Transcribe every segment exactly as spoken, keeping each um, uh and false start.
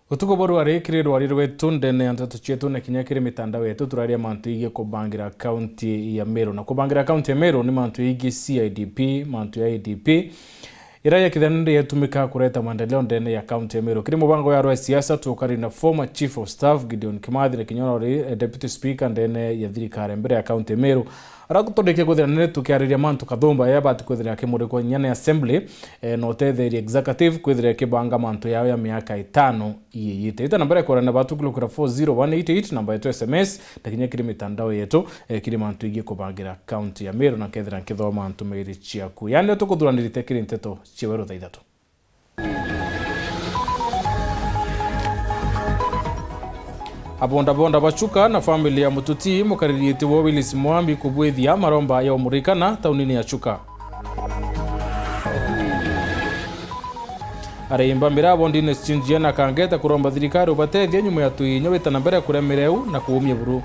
Utuku bwa rwari kiri rwari rwetu ndene ya nteto cietu na kinya kiri mitandao yetu, turaria mantu igie kubangira kaunti ya Meru. Na kubangira kaunti ya Meru ni mantu igie C I D P, mantu ya A D P, ira yakithanire yatumika kureta maendeleo ndene ya kaunti ya Meru. Kiri mubango ya rwa siasa, tukari na former Chief of Staff Gideon Kimathi na kinya uri, eh, Deputy Speaker ndene ya thirikari mbere ya kaunti ya Meru. Ara kutondekia kwithira nene tukiariria mantu kathumba ya bati kwithira akimurikwa inya ni assembly, eh, na utetheria executive kwithira ikibanga mantu yao ya miaka itano iyite. Ita namba ya kurana batu kulukira four zero one eight eight, namba yetu S M S, na kinya kiri mitandao yetu, eh, kiri mantu igie kubangira kaunti ya Meru, na kethira nkithoma ntumiri ciaku. Yani, tukuthuranirite kiri nteto cia weru thaa ithatu. Abondabonda ba Chuka na family ya Mututi mukariritie wo Willis Mwambi kubwithia maromba ya umurikana taunini ya Chuka. Arimba miraa bondine Chinjia na Kangeta kuromba thirikari ubatethia nyuma ya tuinyo wita na mbere kuria mireu na kuumia buru.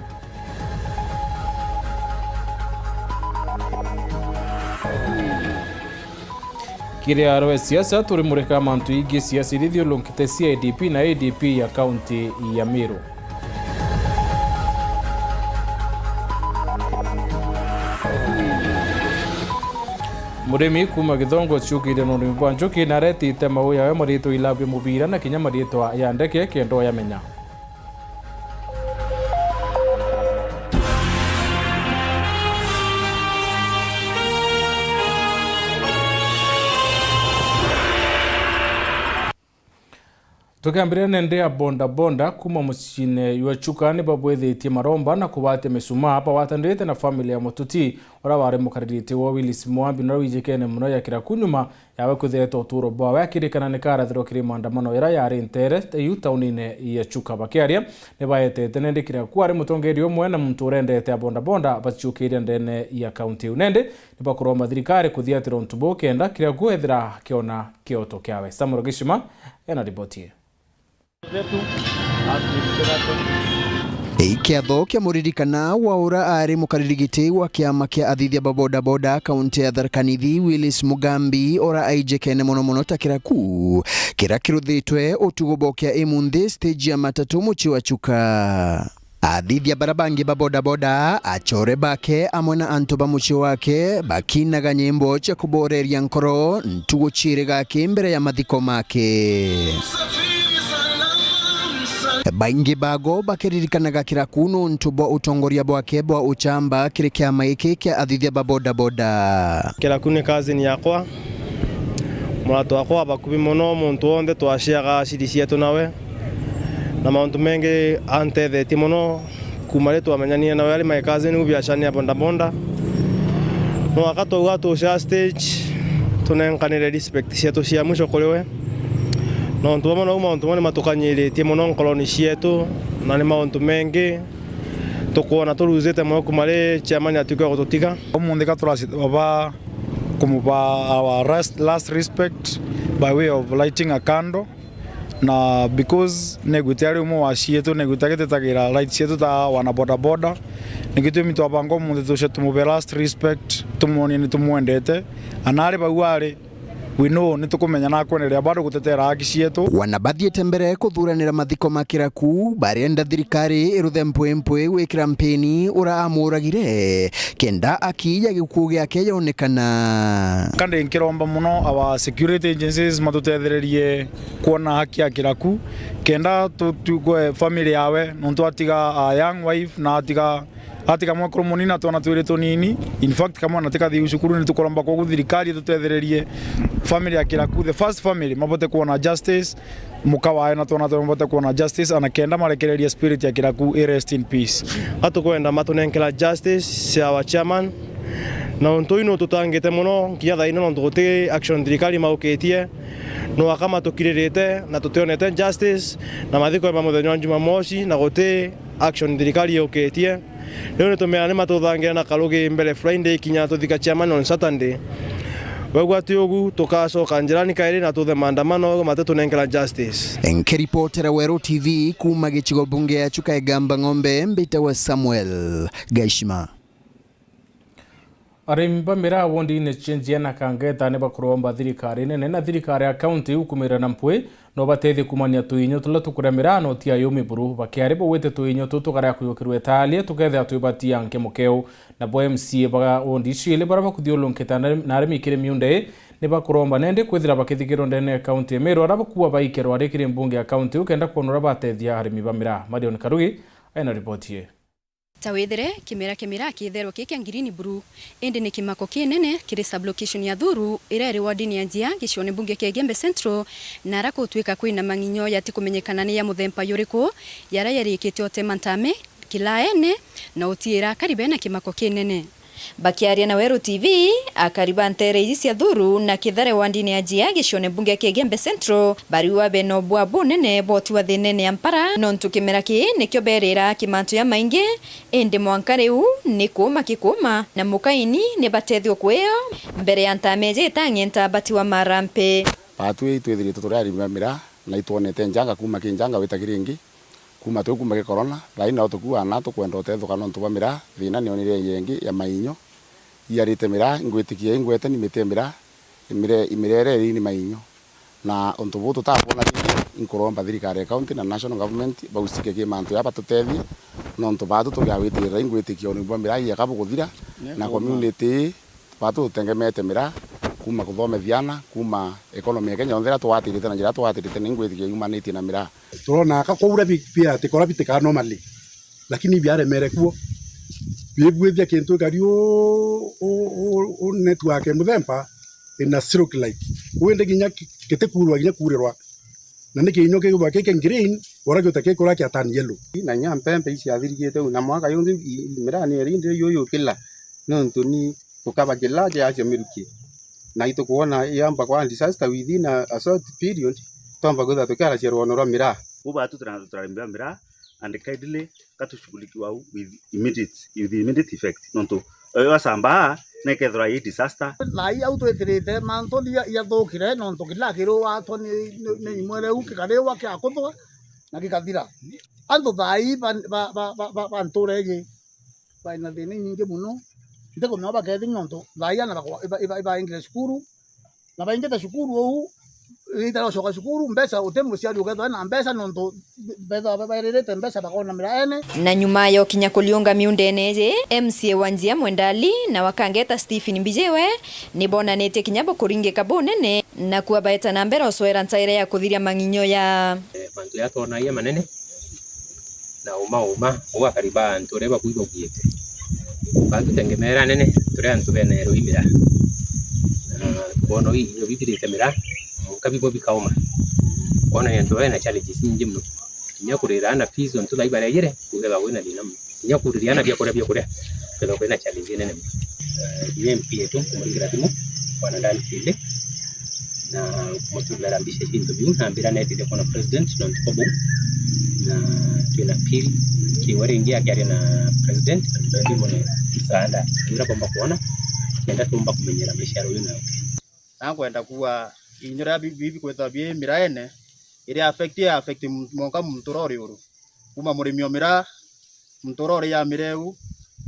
Kiri aro ya siasa, turimurika mantu igie siasa iria ithiurunkite C I D P na A D P ya kaunti ya Meru. Murimi kuuma Githongo ciukiire na urimi bwa njuki na aretite mau yawe mariitwa ilabu ya mubira na kinya mariitwa ya ndeke kenda oyamenya. Tukiambiriria nende ya bodaboda kuuma muciine jwa Chuka ni babwithitie maromba na kubatia misumaa bagwatanirite na family ya Mututi, uria wari mukaririti wa Willis Mwambi, na uria wijikene mono ya Kiraku nyuma yawe kwithirete uturo bwawe akirikana ni karathirwa kiri maandamano ira yari ntere iu taunine ya Chuka. Bakiaria, ni baetete nende Kiraku ari mutongeria umwe na muntu urendete a bodaboda baciukiria ndene ya kaunti iu. Nende ni bakuromba thirikari kuthiatira untu buu kenda Kiraku ethira akiona kioto kiawe. Samuel Gishima ena riboti ii. Ikiatho kia muririkana wa ura ari mukaririgiti wa kiama kia athithia ba bodaboda kaunti ya Tharaka Nithi, Willis Mugambi, ura aijikene mono mono ta Kiraku kira kiruthitwe utugo bokia imunthi stage ya matatu mucii wa Chuka. Athithia bara bangi ba bodaboda, achore bake amwe na antu ba mucii wake bakinaga nyimbo cia kuboreria nkoro ntugu ciiriga aki mbere ya mathiko make. Baingi bago bakiririkanaga Kiraku nuntu bwa utongoria bwake bwa uchamba kiri kiama giki kia athithia ba bodaboda. Kiraku ni cousin yakwa, murata wakwa wa bakubi mono, muntu wonthe twaciaga aciri cietu nawe, na mauntu mengi antethetie mono. Kuuma riria twamenyanire nawe ari my cousin u biacarani ya bodaboda, no aka twauga tucaa stage, tunenkanire respect cietu cia mwisho kuri we, nontu bamwe nau mauntu mamwe ni matukanyiritie mono nkoroni cietu, na ni mauntu mengi tukwona turuzite moyo kuuma ri chairman atuika gututiga. Umunthi ka turacita baba kumuba our last, last respect by way of lighting a candle. Na because negwite ari umwe wa cietu, negwite agitetagira right cietu ta wana bodaboda, ni gitumi twabanga umunthi tuce tumuve last respect, tumwonie ni tumwendete. Ana ari bau ari, we know ni tukumenya na akwenderea bado gutetera haki cietu. Wana bathiite mbere kuthuranira mathiko ma Kiraku, barenda thirikari iruthe mpwimpwi gwikira mpini ura amuragire, kenda aki ya gikuu giake yonekana. Kandi nkiromba mono our security agencies matutethererie kwona haki ya Kiraku, kenda tu-, tu-, kwe family yawe, nontu atiga a young wife na atiga, atiga mwekuru munini na twana twiri tunini. In fact, kamwana tikathi cukuru, ni tukuromba kwogu thirikari itutethererie family ya Kiraku, the first family, mabote kwona justice, muka wae na twana twe mabote kwona justice, ana kenda marekererie spirit ya Kiraku i rest in peace. Atukwenda matunenkera justice cia our chairman, na untu uyu nututangite mono nkinya thaa ino, nontu guti action thirikari maukitie. No aka matukiririte na tutionete justice, na mathiko ma muthenya wa Jumamosi, na guti action thirikari yukitie. Riu nitumea ni matuthangire na karugi mbere Friday kinya tuthika chairman on Saturday. Wegua ti ugu, tukacoka njirani kairi na tuthe maandamano, mate tunenkera justice. Nkiripotera Weru T V kuuma gicigo bunge ya Chuka Igamba Ng'ombe, mbitawa Samuel Gaishima. Arimi ba miraa wondine cia Njia na Kangeta ni bakuromba thirikari nene na thirikari ya kaunti gukumira na mpwi no batethie kumania tuinyo turia tukuria miraa na utia yumi buru. Bakiari baugite tuinyo tutu tugaria kuyukirwa itaali, tukethira twi batia nkemukeu. Nabo M C A ba wondi icio ili baria bakuthiurunkite na arimi kiri miunda ii, ni bakuromba nende kwithira bakithikirwa ndene ya kaunti ya Meru, aria bakuwa baikerwa ari kiri mbunge ya kaunti iu kenda kwona uria batethia arimi ba miraa. Marion Karugi aina ripoti ii. Ta withire, kimera kia miraa kiitherwa ki kia ngirini buru, indi ni kimako kinene kiri sub-location ya Thuru, iria iri wardini ya Njia, gicione mbunge kia Igembe Central, na ara gutwika kwina mang'inyo yatikumenyekana ni ya muthemba yuriku, yaria yarikite utema ntame kilaene na utiira akari bena kimako kinene. Bakiaria na Weru T V, akari ba ntere iji cia Thuru na Kithare wandini ya Njia gicione mbunge kia Igembe Central bariuga bena ubua bunene bwa utiwa thinene ya mpara, nontu kimera kii nikio berira kimantu ya maingi, indi mwanka riu ni kuuma kikuuma, na mukaini ni batethua kwio mbere ya ntame iji itang'enta batiwa marampe. Batwi twithiritwe turi arimi ba miraa, na itwonete njanga kuuma ki njanga wita kiri ingi. Kuuma twi kuuma gi corona, thaai nao tukuuga na tukwenda utethuka nontu bwa miraa, thina ni onire yengi ya mainyo. Iarite miraa, ingwitikia ingwete ni miti ya miraa, imire-, imirere iri ni mainyo. Na untu buu tutabwona ringi, inkuromba thirikari ya county na national government bausike ki mantu jaa batutethie, nontu baatu tugiagwitirira ingwitikia urimi bwa miraa ieka bukuthira, na community ii Batu tutengemete miraa, kuuma kuthomethia aana, kuuma economy ya Kenya yonthe iria tugwatirite na njira iria tugwatirite, ni ngwitikia yumanitie na miraa. Turona aka kuu uria bi-, biatikora bitikaga normally, lakini biaremere kuo. Bibuithia kintu ikari uu, uu, uu, uu network muthemba ina silk like. Uu indi kinya ki-, gitikurwa kinya kurirwa. Na ni kinyo kigwa kiki green, wara giuta kikura kia turn yellow. Na inya mpempe iciathirigite u, na mwaka yungi i-, miraa ni iri ndi yuyukila. Nontu ni tukaba kila kiacio miruki. Na itukwona yamba kwa disaster within a, a short period, twamba kwithirwa tukiaracia rwono rwa miraa. Buba tu tuna, tuna miraa, and kindly, ka tushughulikiwa with immediate, with immediate effect. Nontu, oyo asamba, nekethirwa i disaster. Thaai au twitirite, mantu ni ya, yathukire, nontu kila kiruwatwa ni, ni, ni imwe riu kikariwa kiakuthwa, na gikathira. Antu thaai ba, ba, ba, ba, ba, ba ntura iji, baina thina inyingi mono. Ntikumenya bakethia nontu thaai ana bakwa-, iba-, iba-, ibaingire cukuru, na baingite cukuru uu, itarocoka cukuru, mbeca, uti muciari ukethwa ena mbeca nontu bethagwa baeririte mbeca bakona miraene. Na nyuma ya ukinya kuriunga miundene iji, M C A wa Njia Mwendali na wa Kangeta Stephen Mbijiwe, ni bonanitie kinya bukuringika bunene, na kuwa baeta na mbere ucwera ntaire ya kuthiria mang'inyo ya. Eh, mantu ya twonagia manene, na uma uma, uu akari ba antu uria bakwigua bwiite. Batutengemera anene, turi antu bena ero i miraa. Na twona uu irio bithirite miraa, mwanka bimwe bikauma. Kwona ni antu bena challenges nyingi mono. Kinya kurira ana fees, antu thaai barejere, kugethagwa kwina thina mono. Kinya kuriria ana biakuria bia kuria, kethagwa kwina challenge nene mono. Eh, ni M P yetu, kumuringira thimu, Bwana Dan Kinde, na kumuturira mbica cia into biu, na ambira netite kwona president, na ntuko buu, na twina appeal, kiwa ringi akiaria na president, na tubendi mone msaada, uria bomba kwona, kenda tumba kumenyera maisha ya ruyu na. Na nkwenda kuuga, inyo ria bi-, bi-, bikwithwa bi miraene, iri affect, ya affect m-, mwanka muntu uria uri uru. Kuuma murimi o miraa, muntu uria uri ya miraa iu,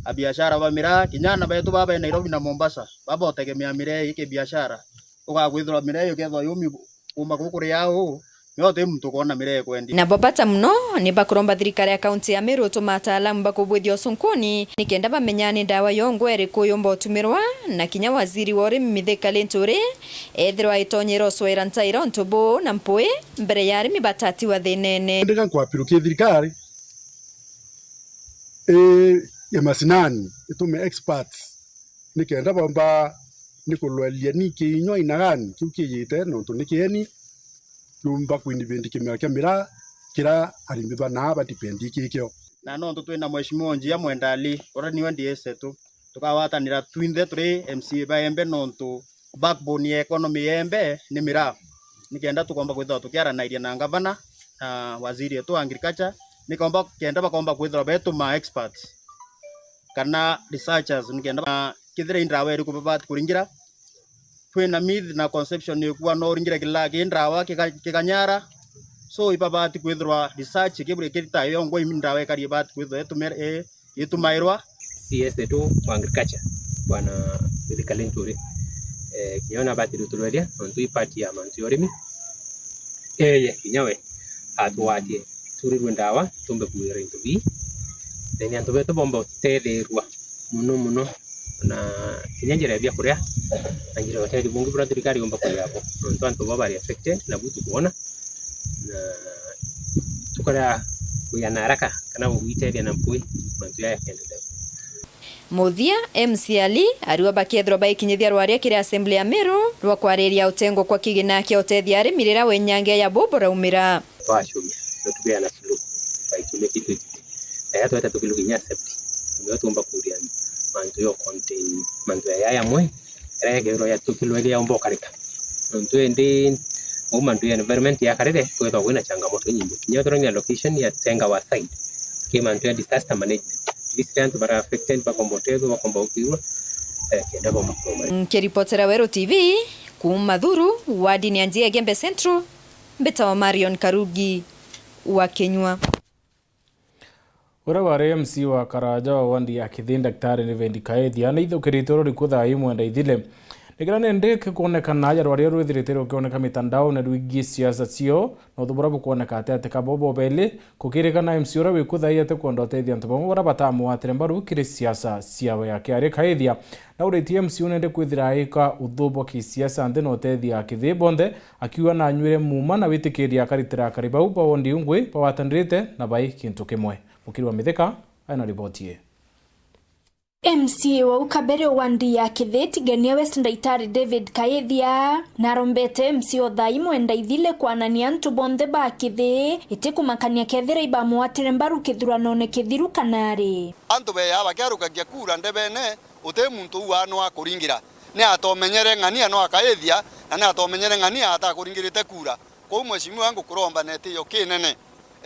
abiashara ba miraa, kinya aana betu baba be Nairobi na Mombasa, baba utegemea miraa ii kibiashara. Ugakwithirwa miraa ii ukethwa yumi kuuma kuu kuria uu, nio uti muntu ukoona miraa ikwendia. Nabo bata mono ni bakuromba thirikari ya kaunti ya Meru utuma ataalamu bakubwithia ucunkuni, nikenda bamenya ni ndawa yongwa iriku yumba utumirwa, na kinya waziri wa urimi Mithika Linturi ethirwa aitonyera ucwera ntaira untu buu na mpui mbere ya arimi batatiwa thinene. Ndika nkwapirukia thirikari ii ya mashinani itume experts nikenda bomba ni kulwelia ni kiinywa aina gani kiu kiijite, nontu ni kieni kiumba kuinvent kimera kia miraa kiria arimi bana badipendi kikio. Na nontu twina Mheshimiwa Njia Mwendali, uria niwe D S etu, tukagwatanira twinthe turi M C A ba Embe, nontu backbone ya economy ya Embe ni miraa. Nikenda tukomba kwithirwa tukiaranairia na ngavana na waziri wetu wa agriculture, nikomba kenda bakomba kwithirwa betuma experts kana researchers, nikenda ba-, kethira i ndawa iriku babati kuringira. Twina myth na conception ikua no uringire kila ki ndawa kika-, kikanyara. So, ibabati kwithirwa research kiburi kirita yongwa imi ndawa ikari ibati kwithirwa itumire-, i-, itumairwa. C S etu wa agriculture, Bwana Mithika Linturi, eh, kinya ona abatiri uturweria, nontu i part ya mantu ya urimi. Eye kinya we atugwatie, turirwe ndawa, tumbe kuwira into bii. Then antu betu bomba utethirua muno muno, na kinya njira ya biakuria, na njira ya utethio bungi buria thirikari yumba kuria bo. Nontu antu bo bari affected, na bu tukwona, na tukaria kuya na haraka kana gwitethia na mpwi mantu jaya yakiendelea. Muthia, M C Ali ariuga bakethirwa baikinyithia rwaria kiri Assembly ya Meru rwa kwariria utengwa kwa kigina kia utethia arimi riria wenyangia ya bo buraumira. Twacumia, no tubeana suluhu, baikiume kitu giki. Aya tweta tukiluga inya Assembly, nio tumba kuria mantu yo contain, mantu ya yaya mwe, ira yagirwa ya tukilwa iria yomba ukarika. Nontu indi, uu mantu ya environment yakarire, kwithwa kwina changamoto inyingi. Kinya twirania location ya Tenga wa side, ki mantu ya disaster management. At least antu bara affected bakomba utethua, bakomba ukirua, eh, kenda bomba kuruma. Nkiripotera Weru T V, kuuma Thuru, wardini ya Njia Igembe Central, mbitawa Marion Karugi wa Kinyua. Uria wari M C wa Karaja wa wandi ya Kithii, Daktari David Kaithia, naithukiritwe rurikuu thaa imwe ndaithile. Nikira nindi kikwonekana aja rwaria rwithirite rukioneka mitandaone rwigii siasa cio, na uthu buria bukwoneka ati ati kabo bobeli, kukirikana M C uria wikuu thaa ii atikwenda utethia antu bamwe baria batamwatire mbaru kiri siasa ciawe. Akiaria Kaithia, nauritie M C u nende kwithira aika uthu bwa kisiasa nthi na utethia Akithii bonthe, akiuga nanyuire muuma na witikiria akaritira akari bau ba wondi ungwi bagwatanirite na bai kintu kimwe. Mukiri wa Mithika aina riboti ii. M C A wau kabere wandi ya Kithii Tigania West Ndaitari David Kaithia narombete M C O thaa imwe ndaithile kwanania antu bonthe ba Kithii, iti kumakania kethira ibamwatire mbaru kithuranone kithiru kana ari. Antu beyaa bakiarukagia kura ndebene, uti muntu uu anwa kuringira. Ni atomenyere ng'ania no akaithia, na ni atomenyere ng'ania atakuringirite kura. Kwou mheshimiwa, ngukuromba na itio kinene,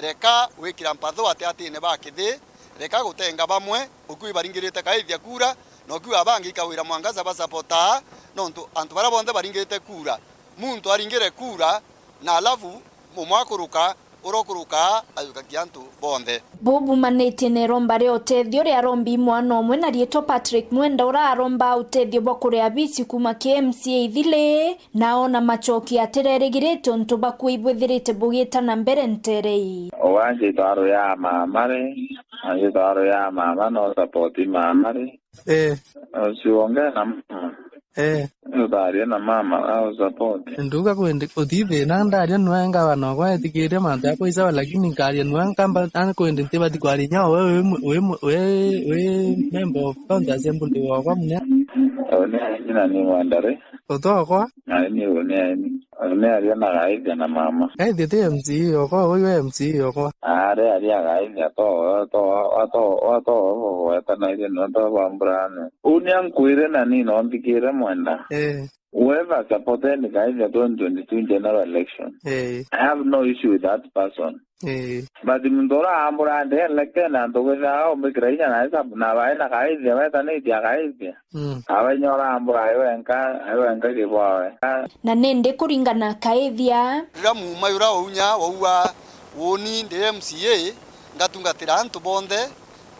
reka gwikira mpatho atiatine ba Kithii, reka gutenga bamwe, ukiu ibaringirite Kaithia kura, na ukiu abangi ikawira Mwangaza basapotaa, nontu antu baria bonthe baringirite kura, muntu aringire kura, na alafu umwe akuruka, uria ukuruka ajukagia antu bonthe. Buu bumanitie na iromba ria utethio ria arombi mwana umwe na riitwa Patrick Mwenda, uria aromba utethio bwa kuria bici kuuma ki M C A ithili, na oona macoki atirerigirite untu bakui bwithirite bugita na mbere ntere ii. Uwe anjitwa aru ya mama ri, anjitwa aru ya mama, no support mama ri. Eh. Ucio ongea na mama. Eh. Utharia na mama, au support. Nduga kwendi uti thina, ndaria nwe ngavana okwa etikiria mantu jakwa isawa, lakini nkaria nwe nkamba, ani kwendi ntibati kwaria inya we wi mu-, wi mu-, wi, wi member of county assembly wokwa munya. Au ni aini na ni mwenda ri. Utokwa. Aini, uu ni aini. Au ni aria na Gaithia na mama. Gaithia ti M C A okwa, uyu M C A okwa. Ari, ari agaithia to, to, to, to, to, gwetanairie nontu bwa mburane. Uni ankwire na ni no nthikire mwenda. Eh. Whoever supported Gaithia twenty twenty-two general election, eh, I have no issue with that person. Eh. But muntu uria ambura ndi elected na antu kwithira aumbikira inya na isabu na bai na Gaithia, wetanitie Gaithia. Mm. Awe inya urambura ai wenka, ai wenka kibwawe. Na nindi kuringana Kaithia. Riria muuma uria waunya wauga, uuni ndi M C A, ngatungatira antu bonthe,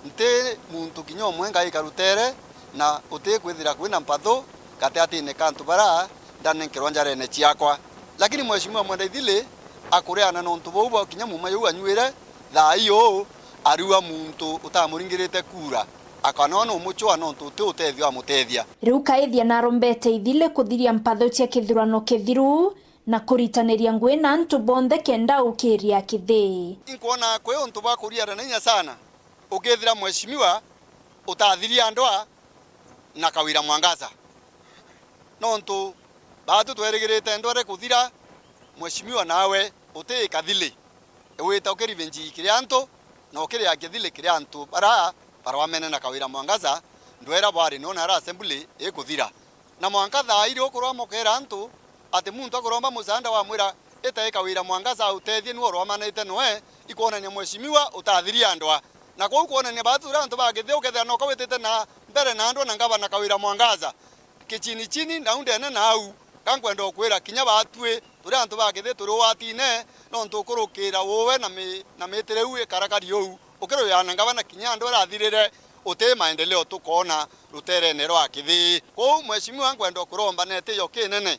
nti muntu kinya umwe ngaika rutere, na uti kwithira kwina mpathu gatigatine ka antu baria ndanenkerwa njarene ciakwa. Lakini Mheshimiwa Mwenda Ithili akureana na untu buu bwa kinya muuma uu anyuire, thaa ii uu, ariua muntu utamuringirite kura, akanoona umucwaa nontu uti utethio amutethia. Riu Kaithia narombete Ithili kuthiria mpatho cia kithurano kithiru na kuritaniria ngugi na antu bonthe kenda ukiria Kithii. Inkwona kwi untu bwa kuriaranaina sana ukithira Mheshimiwa utathiria ndwaa na Kawira Mwangaza. Nontu baatu twerigirite ndware kuthira, Mheshimiwa nawe uti kathili. Wita ukirivenji kiri antu, na ukiriakia thili kiri antu bara barwamene na Kawira Mwangaza, ndwera bwari nona ara assembly ikuthira. Na mwanka thaa iri ukurwama ukeera antu ati muntu akuromba musaanda wamwira, "Ita ika wira Mwangaza autethie, niwe urwamanite noe," ikwonania Mheshimiwa utathiria ndwaa. Na kwou kwonania baatu turi antu ba Kithii, ukethira noka witite na mbere na ndwaa na ngavana Kawira Mwangaza. Kichini chini, nau ndene nau, ka nkwenda ukwira, kinya baatui turi antu ba Kithii turi ugwatine, nontu ukurukira uwe na mi-, na mitire iu ikarakari uu, ukiruyana ngavana kinya andu arathirire, uti maendeleo tukoona ruterene rwa Kithii. Kwou, Mheshimiwa, nkwenda ukuromba na itio kinene.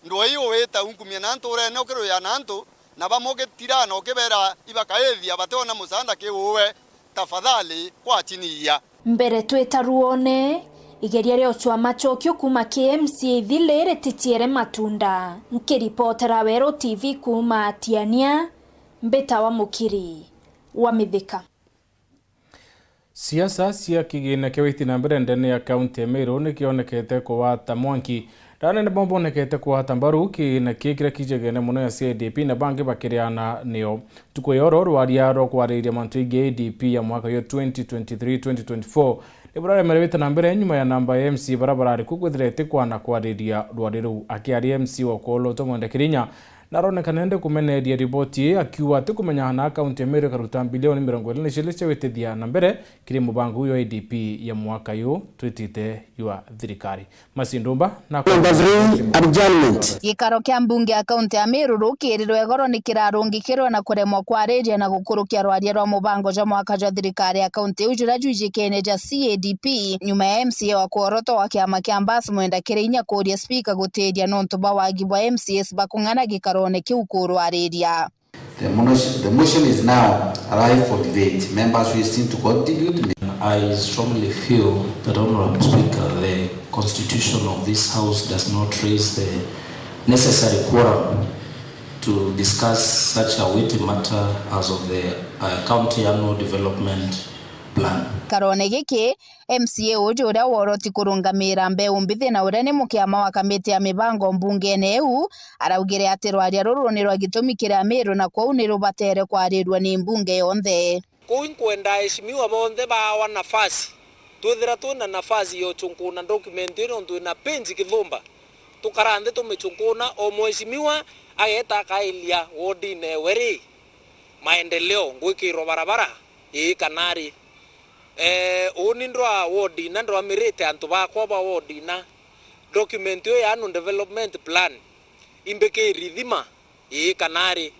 Ndwaa ii uwita unkumie na nturene ukiruyana antu, Na bamwe ugitirana ukibera ibakaithia bationa musaanda kiuwe, tafadhali kwachiniia. Mbere twita ruone, igeria ria uchwa machokio kuuma ki M C A ithili rititiere matunda. Nkiripotera Weru T V kuuma Tiania, mbitawa Mukiri wa Mithika. Siasa cia kigina kia witi na mbere ndene ya kaunti ya Meru nikionekete kugwata mwanki. Anene bamwe bonekete kugwata mbaru kigina kii kiria kijegene mono ya C I D P na bangi bakiriana nio. Ntuku ya oro rwaria rwa kwariria mantu igie A D P ya mwaka yo twenty twenty-three twenty twenty-four ni buraremere wita na mbere nyuma ya namba ya M C A bara barari ku kwithira itikwana kwariria rwari ruu. Akiaria M C A wa Kwolo Tom Mwenda Kirinya, na aronekana ende kumeneria riboti ii akiuga atikumenya na kaunti ya Meru ikaruta bilioni mirongo iri na iciiri cia witithia na mbere kiri mubango uyu wa A D P ya mwaka uyu twitite jwa thirikari. Masi Ndumba na Number three, adjournment. Gikaro kia mbunge ya kaunti ya Meru rukirirwe igoro ni kirarungikirwe na kuremwa kwariria na gukurukia rwaria rwa mubango jwa mwaka jwa thirikari ya kaunti iu juria jwijikene ja C A D P, nyuma ya M C A wa Kworo Tom wa kiama kia Mbas Mwenda Kirinya kuuria spika gutiria nontu bwa wagi bwa M C As bakung'ana gikarone kiu kurwariria. The motion, the motion is now alive for debate. Members wishing to contribute may. I strongly feel that, Honorable Speaker, the constitution of this House does not raise the necessary quorum to discuss such a weighty matter as of the, uh, county annual development plan. Karone giki, M C A uju uria woroti kurungamira mbeu mbithi na uria ni mukiama wa kamiti ya mibango mbungene iu, araugire ati rwaria ruru ni rwa gitumi kiri Amiru na kwou ni rubatere kwarirua ni mbunge yonthe. Kuu inkwenda aheshimiwa bonthe baawa nafasi, twithira twina nafasi ya uchunkuna document ino nontu ina page kithumba, tukara nthi tumichunkuna, o mheshimiwa ageeta akailia wodine ewe ri, maendeleo, ngwikirwa barabara, ii kana ri. Ee, uuni ndwa ward ina, ndwamirite antu bakwa ba ward ina. Document iu ya annual development plan imbikiri thima, ii kana ri?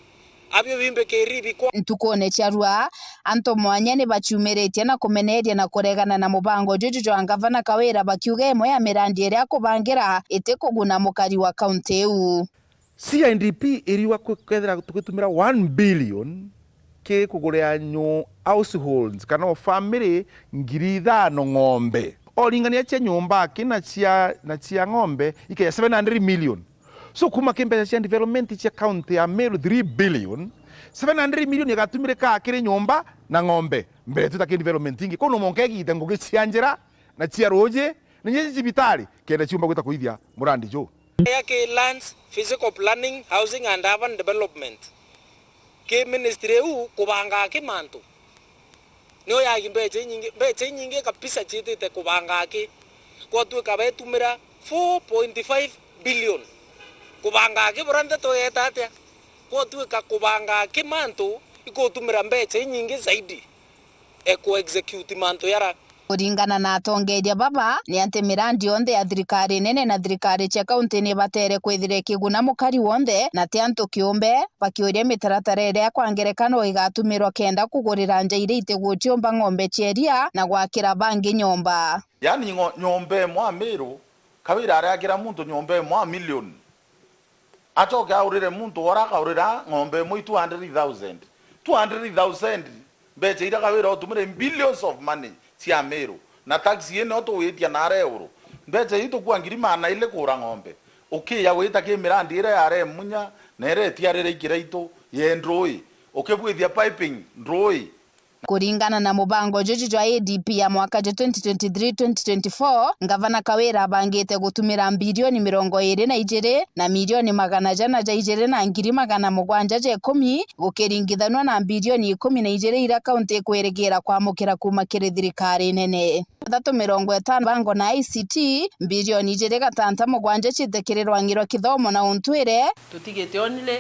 Abio bimbikiri bikwa? Ntukune cia rua, antu mwanya ni baciumiritie na kumeneria na kuregana na mubango juju jwa ngavana Kawira, bakiuga imwe ya mirandi iria akubangira itikuguna mukari wa kaunti iu. C I D P iriuga kwi-, kethira tugitumira one billion ki kugurira nyu-, households kana o family ngiri ithano ng'ombe. O ringania cia nyumba aki na cia, na cia ng'ombe ikeja seven hundred million. So kuma ki mbeca cia development cia county ya Meru three billion, seven hundred million igatumirika kiri nyumba na ng'ombe. Mbere twita ki development ingi. Kuu no mwanka igite ngugi cia njira na cia ruuji na inya cibitari kenda ciumba gwita kuithia murandi juu. Ya ki lands, physical planning, housing and urban development. Ki ministry iu kubanga ki mantu. Nio yagi mbecha inyingi, mbecha inyingi kabisa ciitite kubanga ki. Kwatuika betumira four point five billion. Kubanga ki bura ndeto yeta atia? Kwatuika kubanga ki mantu ikutumira mbecha inyingi zaidi e ku execute mantu yara. Kuringana na atongeria baba, ni ati mirandi yonthe ya thirikari nene na thirikari cia kaunti ni ibatere kwithira ikiguna mukari wonthe na ti antu kiumbe, bakiuria mitaratara iria kwa ngerekano igatumirwa kenda kugurira nja iria itiguciumba ng'ombe cia iria na gwakira bangi nyomba. Yaani ngo-, nyomba imwe Amiru, Kawira ariakira muntu nyomba imwe a milioni. Acoke aurire muntu ora akaurira ng'ombe imwe i two hundred thousand. Two hundred thousand, mbecha iria Kawira utumire billions of money cia Amiru. Na tax ino tuwitia na are euro. Mbecha ii tukua ngiri maana ili kura ng'ombe. Ukiya wita ki mirandi iria yare Munya, na iria itiarire i Kiraitu, ye ndrui. Ukibwithia piping, ndrui. Kuringana na mubango juju jwa A D P ya mwaka jwa twenty twenty-three twenty twenty-four, Ngavana Kawira abangite gutumira mbirioni mirongo iiri na ijiri na mirioni magana jana ja ijiri na ngiri magana mugwanja ja ikumi, gukiringithanua na mbirioni ikumi na ijiri iria kaunti ikwirigira kwamukira kuuma kiri thirikari nene. Thatu mirongo itano bango na I C T, mbirioni ijiri gatanta mugwanja ciite kiri rwangi rwa kithomo na untwire. Tutigite only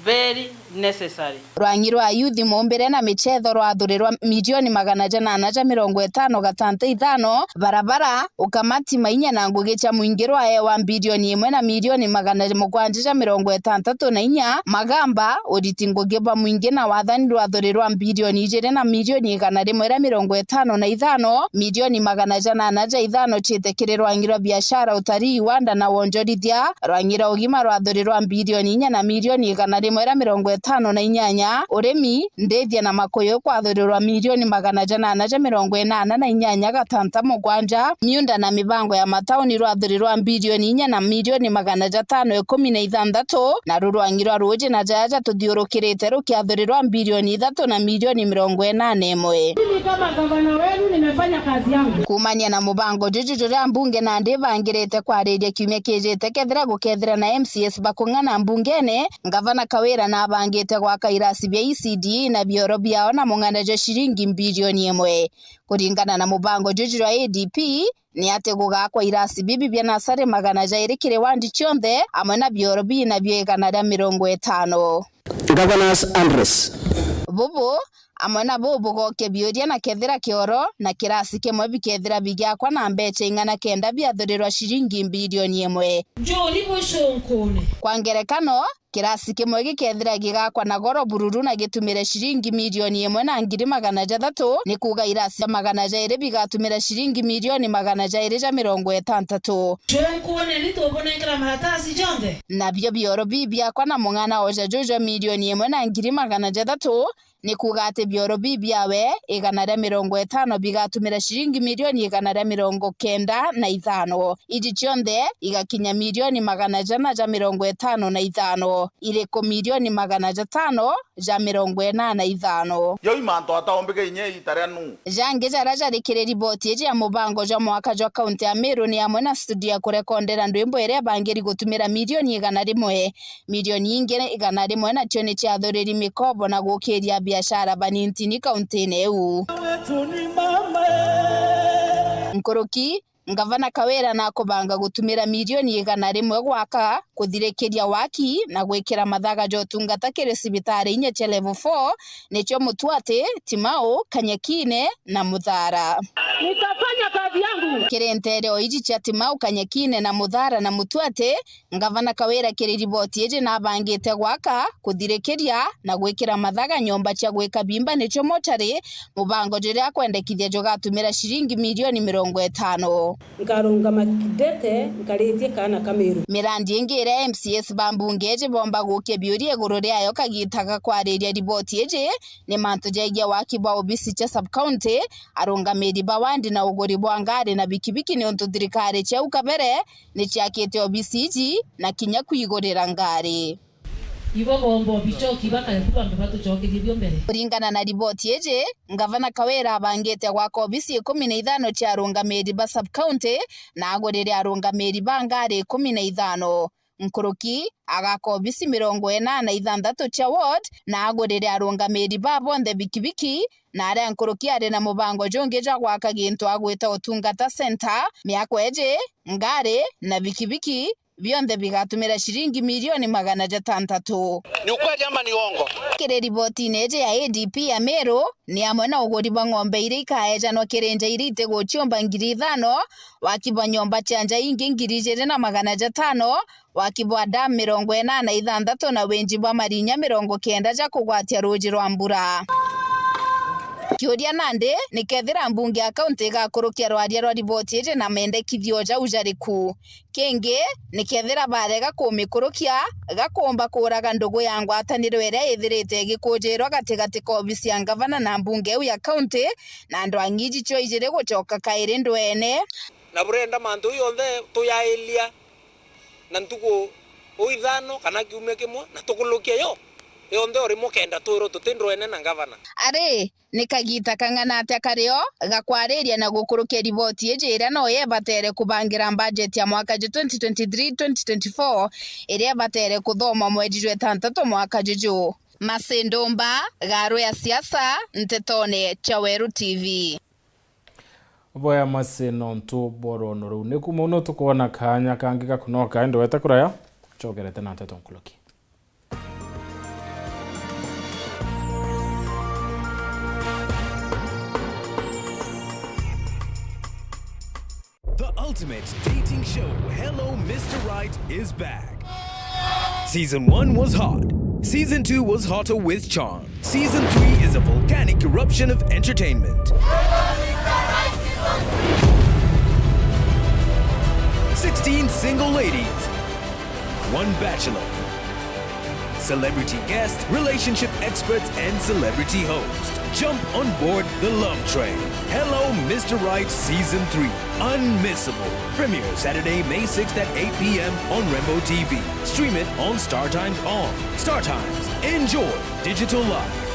Very necessary. Rwang'i rwa yuthi, mumbire na michetho rwathurirwa milioni magana janana ja mirongo itano gatanta ithano, barabara, ukamati mainya na ngugi cia mwingi rwaewa bilioni imwe na milioni magana mugwanja ja mirongo itantatu na inya, magamba, uriti ngugi bwa mwingi na wathani rwathurirwa bilioni ijiri na milioni igana rimwe ria mirongo itano na ithano, milioni magana janana ja ithano ciite kiri rwang'i rwa biashara, utalii, iwanda na wonjorithia, rwang'i rwa ugima rwathurirwa bilioni inya na milioni igana rimwe ria mirongo itano na inyanya, urimi, ndithia na makuyu kwathurirwa milioni magana janana ja mirongo inana na inyanya gatanta mugwanja, miunda na mibango ya matauni rwathurirwa bilioni inya na milioni magana jatano ikumi na ithanthatu, na rurwang'i rwa ruuji na jaja tuthiurukirite rukiathurirwa bilioni ithatu na milioni mirongo inana imwe. Mimi kama gavana wenu nimefanya kazi yangu. Kuumania na mubango juju juria mbunge nandi ibangirite kwariria kiumia kiijite, kethira gukethira na M C As bakung'ana mbungene, Ngavana Kawira nabangite gwaka irasi bia E C D E na bioro biao na mung'ana jwa ciringi bilioni imwe. Kuringana na mubango juju jwa A D P, ni ati gugakwa irasi bibi bia nasari magana jairi kiri wandi cionthe, amwe na bioro biinabio igana ria mirongo itano. Governor's address. Bubu, amwe na buu bugokia biuria na kethira kioro na kirasi kimwe bikethira bigiakwa na mbecha ing'ana kenda biathurirwa ciringi bilioni imwe. Njuri bucunkune. Kwa ngerekano, kirasi kimwe gikethira gigakwa na goro bururu na gitumire ciringi milioni imwe na ngiri magana jathatu, ni kuuga irasi cia magana jairi bigatumira ciringi milioni magana jairi ja mirongo itantatu. Cunkune ni tubunengera maratasi jonthe. Nabio bioro bibiakwa na mung'ana oja juju jwa milioni imwe na ngiri magana jathatu, ni kuuga ati bioro bibiawe igana ria mirongo itano bigatumira ciringi milioni igana ria mirongo kenda na ithano. Iji cionthe igakinya milioni magana jana ja mirongo itano na ithano, iriku milioni magana jatano ja mirongo inana na ithano. Jau i mantu ataumbike inya iita ria Nuhu. Jangi jaria jari kiri riboti iji ya mubango jwa mwaka jwa kaunti ya Meru ni amwe na studio ya kurekondera ndwimbo iria ibangiri gutumira milioni igana rimwe. Milioni ingi igana rimwe nacio ni ciathuriri mikobo na gukiria biashara banintini kauntine iu. Nkuruki, Ngavana Kawira nakubanga gutumira milioni igana rimwe gwaka, kuthirikiria waki na gwikira mathaga ja utungata kiri cibitari inya cia level four, nicio Mutwati, Timau, Kanyekine na Muthara. Nitafanya kazi yangu. Kiri nteere o iji cia Timau, Kanyekine na Muthara na Mutwati, Ngavana Kawira kiri riboti iji nabangite gwaka, kuthirikiria na gwikira mathaga nyomba cia gwika bimba nicio mochari, mubango juria akwendekithia jugatumira ciringi milioni mirongo itano. Nkarungama kidete nkaritie kaana ka Meru. Mirandi ingi iria M C As ba mbunge iji bomba gukia biuria iguru riayo kagita ga kwariria riboti iji ni mantu jegie waki bwa obisi cia sub-county, arungamiri ba wandi na uguri bwa ngari na bikibiki, niuntu thirikari cia au kabere ni ciakite obisi iji na kinya kwigurira ngari. Ibo bomba obichoki bakare ku bambe batuchokerie bio mbere. Kuringana na riboti iji, Ngavana Kawira abangite gwaka obisi ikumi na ithano cia arungamiri ba sub-county na agurire arungamiri ba ngari ikumi na ithano. Nkuruki, agaka obisi mirongo ina na ithanthatu cia ward na agurire arungamiri ba bonthe bikibiki, na aria nkuruki ari na mubango jungi jwa gwaka gintu agwita Utungata Centre, miako iji, ngari na bikibiki, bionthe bigatumira ciringi milioni magana jatantatu. Ni ukweli ama ni uongo? Kiri ribotine iji ya A D P ya Meru, ni amwe na uguri bwa ng'ombe iria ikaejanwa kiri nja iria itiguciumba ngiri ithano, waki bwa nyomba cia nja ingi ngiri ijiri na magana jatano, waki bwa dam mirongo ina na ithanthatu na winji bwa marinya mirongo kenda ja kugwatia ruuji rwa mbura. Kiuria nandi ni kethira mbunge ya kaunti igakurukia rwaria rwa riboti iji na mendekithio jau jariku? Kingi, ni kethira barega kumikurukia, gakumba kuuraga ndugu ya ngwataniro iria ithirite igikujirwa gatigati ka obisi ya ngavana na mbunge iu ya kaunti, na andu a ng'iji cio ijiri gucoka kairi ndwene. Na burenda mantu jonthe tuyailia na ntuku ithano kana kiumia kimwe, na tukulukia yo yonthe o rimwe kenda twirwo tuti ndwene na ngavana. Ari, ni kagita kang'ana atia kario ga kwariria na gukurukia riboti iji iria no yebatere kubangira mbajeti ya mwaka ju twenty twenty-three twenty twenty-four iria ibatere kuthomwa mweri jwa itantatu mwaka juju? Masi Ndumba, Garu ya Siasa, Ntetone cia Weru T V. Boya Masi nontu bwa rwono ruu. Ni kuma uu no tukwona kaanya kangi gakunoka, indi wete kuraya, ncokerete na nteto nkuruki. Dating show Hello Mister Right is back. Season one was hot. Season two was hotter with charm. Season three is a volcanic eruption of entertainment. Sixteen single ladies, one bachelor, celebrity guests, relationship experts, and celebrity hosts. Jump on board the love train. Hello Mister Right Season three. Unmissable. Premiere Saturday, May sixth at eight p.m. on Rembo T V. Stream it on StarTimes On. StarTimes. Enjoy digital life.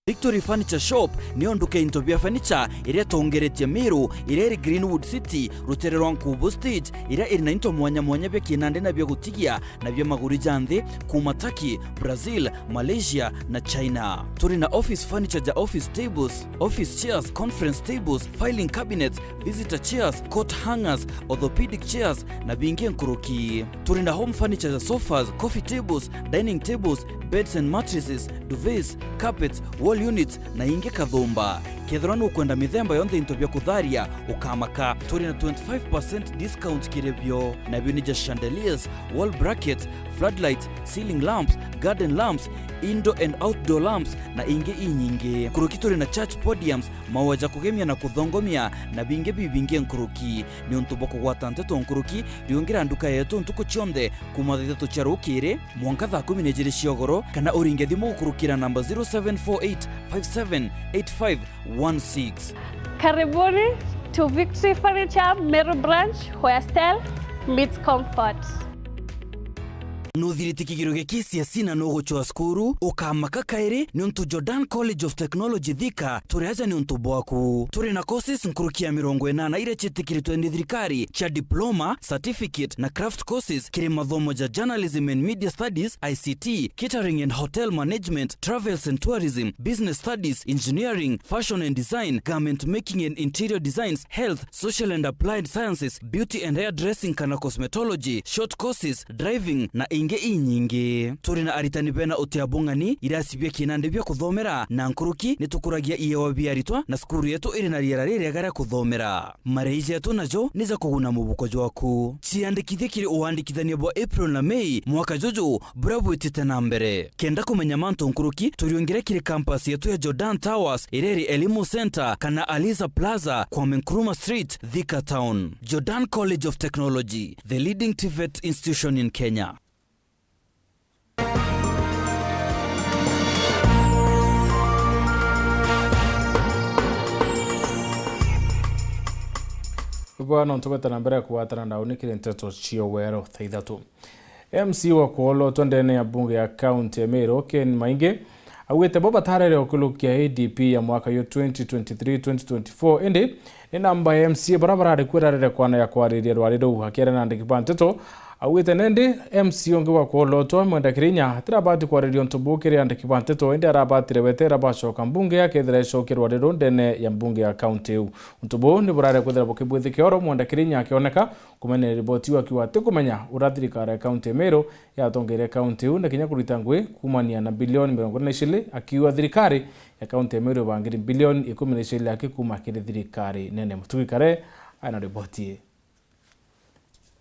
Victory Furniture Shop niyo nduka ya into bia furniture iria itongeretie Meru, iria iri Greenwood City, rutere rwa Nkubu Stage, iria iri na into mwanya mwanya bia kinandi na bia gutigia na bia maguru ja nthi, kuuma Turkey, Brazil, Malaysia na China. Turi na office furniture ja office tables, office chairs, conference tables, filing cabinets, visitor chairs, coat hangers, orthopedic chairs na bingi nkuruki. Turi na home furniture ja sofas, coffee tables, dining tables, beds and mattresses, duvets, carpets, wall units na ingi kathumba. Kethirwa nukwenda mithemba yonthe into bia kutharia, ukamaka. Turi na twenty-five percent discount kiri bio. Nabio ni ja chandeliers, wall brackets, floodlights, ceiling lamps, garden lamps, indoor and outdoor lamps na ingi inyingi. Nkuruki turi na church podiums, maua ja kugemia na kuthongomia na bingi bibingi nkuruki. Niuntu bwa kugwata nteto nkuruki, riungira nduka yetu ntuku cionthe kuuma thaa ithatu cia rukiri mwanka thaa kumi na ijiri cia ugoro, kana uringe thimu gukurukira namba zero seven four eight five seven eight five one six. Karibuni to Victory Furniture Meru Branch, where style meets comfort. Nuthiriti kigiro gia K C S E na nugucwa cukuru, ukamaka kairi niuntu Jordan College of Technology Thika turi aja niuntu bwaku. Turi na courses nkuruki ya mirongo inana iria ciitikiritwe ni thirikari cia diploma, certificate na craft courses kiri mathomo ja journalism and media studies, I C T, catering and hotel management, travels and tourism, business studies, engineering, fashion and design, garment making and interior designs, health, social and applied sciences, beauty and hairdressing kana cosmetology, short courses, driving na ingi inyingi. Turi na aritani bena utia bung'ani, irasi bia kinandi bia kuthomera na nkuruki ni tukuragia iewa bia aritwa na cukuru yetu iri na riera ririega ria kuthomera. Marei jetu najo ni ja kuguna mubuko jwaku. Ciandikithie kiri uandikithania bwa April na May mwaka juju buria bwitite na mbere. Kenda kumenya mantu nkuruki, turiungire kiri campus yetu ya Jordan Towers, iria iri Elimu Center kana Aliza Plaza, Kwame Nkrumah Street, Thika Town. Jordan College of Technology, the leading TVET institution in Kenya. Bwana, ntukweta na mbere ya kugwatana na unikire nteto cia wero thaa ithatu. M C A wa kwolotwa ndene ya mbunge ya kaunti ya Meru, Ken Maingi, augite bo batarere ukurukia A D P ya mwaka yo twenty twenty-three twenty twenty-four, indi ni namba ya M C A bara barari kuo irarerekwana ya kwariria rwari ruu. Akiaria na andiki ba nteto, augite nendi M C A ungi wa kwolotwa Mwenda Kirinya atirabati kwariria untu buu kiri andiki ba nteto, indi arabatire wetera bacoka mbunge akethira ecokia rwari ruu ndene ya mbunge ya kaunti iu. Untu buu ni burare kwithira bukibwithikia oro, Mwenda Kirinya akioneka kumenera riboti iu akiuga atikumenya uria thirikari ya kaunti ya Meru yatongeire kaunti iu na kinya kurita ngui kuumania na bilioni mirongo iri na iciri, akiuga thirikari ya kaunti ya Meru ibangiri bilioni ikumi na iciri aki kuuma kiri thirikari nene. Mutugi Kare aina riboti ii.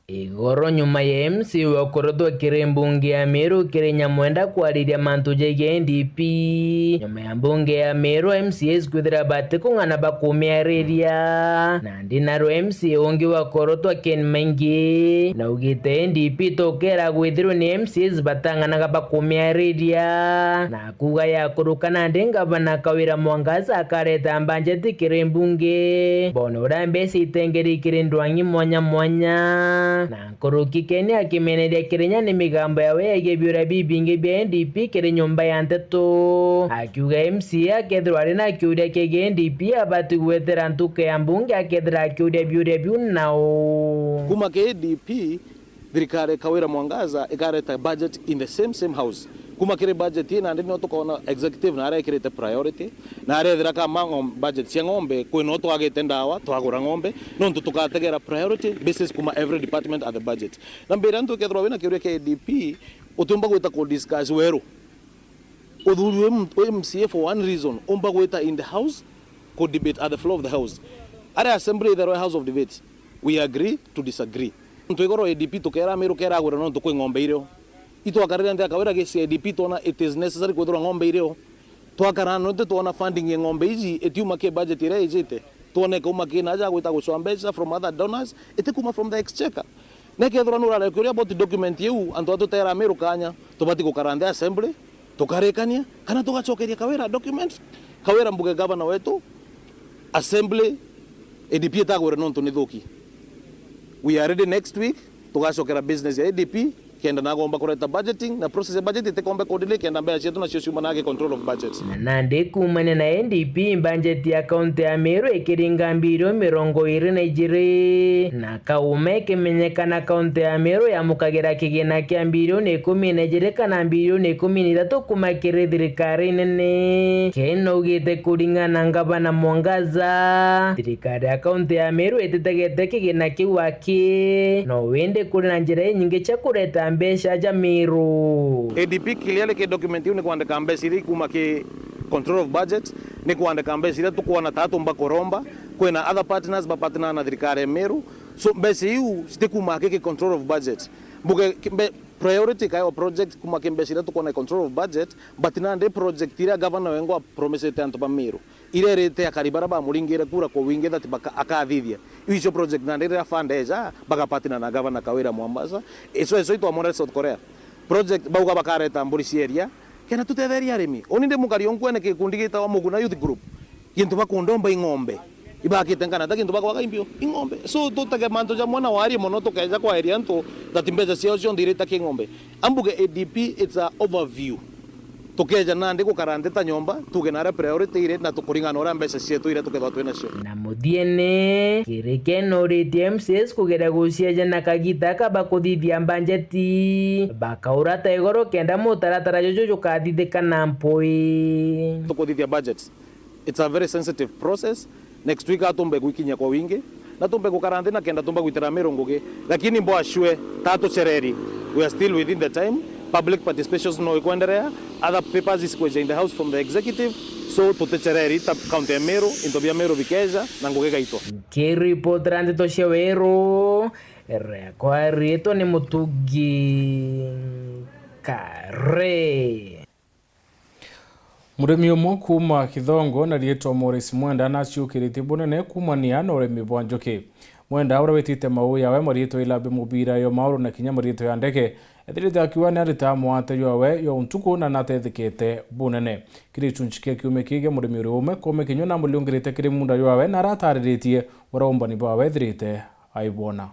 Igoro nyuma ya M C A wa kurutwa kiri mbunge ya Meru kiri Nyamwenda kwariria mantu jegie N D P. Nyuma ya mbunge ya Meru, M C As kwithira batikung'ana bakumiariria. Nandi narua M C A ungi wa kurutwa Ken Maingi naugite N D P tokera gwithirwa ni M C As batang'anaga bakumiariria. Na kuuga ya kuruka nandi ngavana Kawira Mwangaza akareta mbanjeti kiri mbunge. Bona uria mbeca itengeri kiri ndwang'i mwanya mwanya. Na nkuruki Ken akimeneria Kirinya ni migambo yawe yegie biuria bibingi bia N D P kiri nyumba ya nteto. Akiuga M C A akethirwa ari na kiuria kiegie N D P abati gwetera ntuku ya mbunge akethira akiuria biuria biu nao. Kuma ki A D P, thirikari Kawira Mwangaza ikareta budget in the same, same house. Kuma kiri budget ii nandi nio tukona executive na arekirite priority, na arethira kama ng'om-, budget cia ng'ombe, kwi no twagite ndawa, twagura ng'ombe, nontu tugategera priority basis kuma every department at the budget. Na mbira ntu ikethirwa wina kiuria kia A D P, utiumba gwita ku discuss weru. Uthuri wi M-, wi M C A for one reason, umba gwita in the house, ku debate at the floor of the house. Aria assembly itherwe House of Debates, we agree to disagree. Ntu igoro A D P tukera Amiru kera agwira nontu kwi ng'ombe irio. Itwakarire nthi akawira gisi A D P twona it is necessary kwithirwa ng'ombe irio. Twakara nontu twona funding ya ng'ombe iji itiuma ki budget iria ijite. Twone ikauma ki naja gwita gucwa mbeca from other donors, itikuma from the exchequer. Na kethirwa nurare kiuria about document iu, antu a tutera Amiru kanya, tubati gukara nthi assembly, tukarikania, kana tugacokeria Kawira document, Kawira mbuge governor wetu, assembly, A D P itagwire nontu ni thuki. We are ready next week, tugacokera business ya A D P, kenda nagomba kureta budgeting, na process ya budget itikombe kudelay, kenda mbeca cietu nacio ciuma nage control of budget. Na nandi kuumania na N D P, mbanjeti ya kaunti ya Meru ikiringa mbirioni mirongo iri na ijiri, na kauma ikimenyekana kaunti ya Meru yamukagira kigina kia mbirioni ikumi na ijiri kana mbirioni ikumi na ithatu kuuma kiri thirikari nene. Ken augite kuringana na ngavana Mwangaza, thirikari ya kaunti ya Meru ititegete kigina kiu aki, no windi kuri na njira inyingi cia kureta mbeca ja Meru. A D P clearly ki document iu ni kwandika mbeca iria ikuma ki control of budget, ni kwandika mbeca iria tukwona taa tumba kuromba. Kwina other partners bapartner na thirikari ya Meru. So, mbeca iu citikuma ki control of budget. Mbuge ki-, mbe-, priority kayo project kuma ki mbeca iria tukwona control of budget, but nandi project iria governor wengwa promisete antu ba Meru, iria irite akari baria bamuringire kura kwa wingi that baka-, akathithia. Iu icio project nandi iria fund eja, bagapartner na governor Kawira Mwangaza. Icio, icio itwamwonere South Korea. Project bauga bakareta mburi cia iria, kenda tutetherie arimi. Uni ndi mukari unkwene gikundi gitawa Muguna Youth Group. Gintu bakundomba ing'ombe. Ibakite nkana ta gintu bakwaga imbio ing'ombe. So tutege mantu jamwe na wari mono tukeja kwaeria antu that mbeca ciao cionthe irita ki ng'ombe. Ambuge A D P, it's a overview. Tukeja nandi gukara nthi ta nyomba, tuge naria priority iri na tukuringana uria mbeca cietu iria tukethwa twi nacio. Na muthiene, kirike noritie M C As kugeria gucieja na kagita kaba kuthithia mbanjeti, bakaura ta igoro kenda mutaratara juju jukathithika na mpui. Tukuthithia budgets. It's a very sensitive process. Next week atumbe gwikinyia kwa wingi, na tumbe gukara nthi na kenda tumba gwitira Meru ngugi. Lakini mbwa shwe, ta tuchereri. We are still within the time. Public participation no ikwenderea. Other papers is kweja in the house from the executive. So tutichereri ta county ya Meru, into bia Meru bikeja na ngugi gaitwa. Nkiripotera ndeto cia Weru, riakwa riitwa ni Mutugi Kare. Murimi umwe kuuma Kithongo na riitwa Morris Mwenda naciukiritie bunene kuumania na urimi bwa njuki. Mwenda, uria witite mau yawe mariitwa Ilambi Mubira yo Mauru na kinya mariitwa ya ndege, ethirite akiuga ni arita mwate jwawe yo ntuku na natethikite bunene. Kiri gicunci kia kiumia kigi, murimi uri umwe kuuma Kinyua na amuriungirite kiri munda jwawe na aratariritie uria umbani bwawe ethirite aibwona.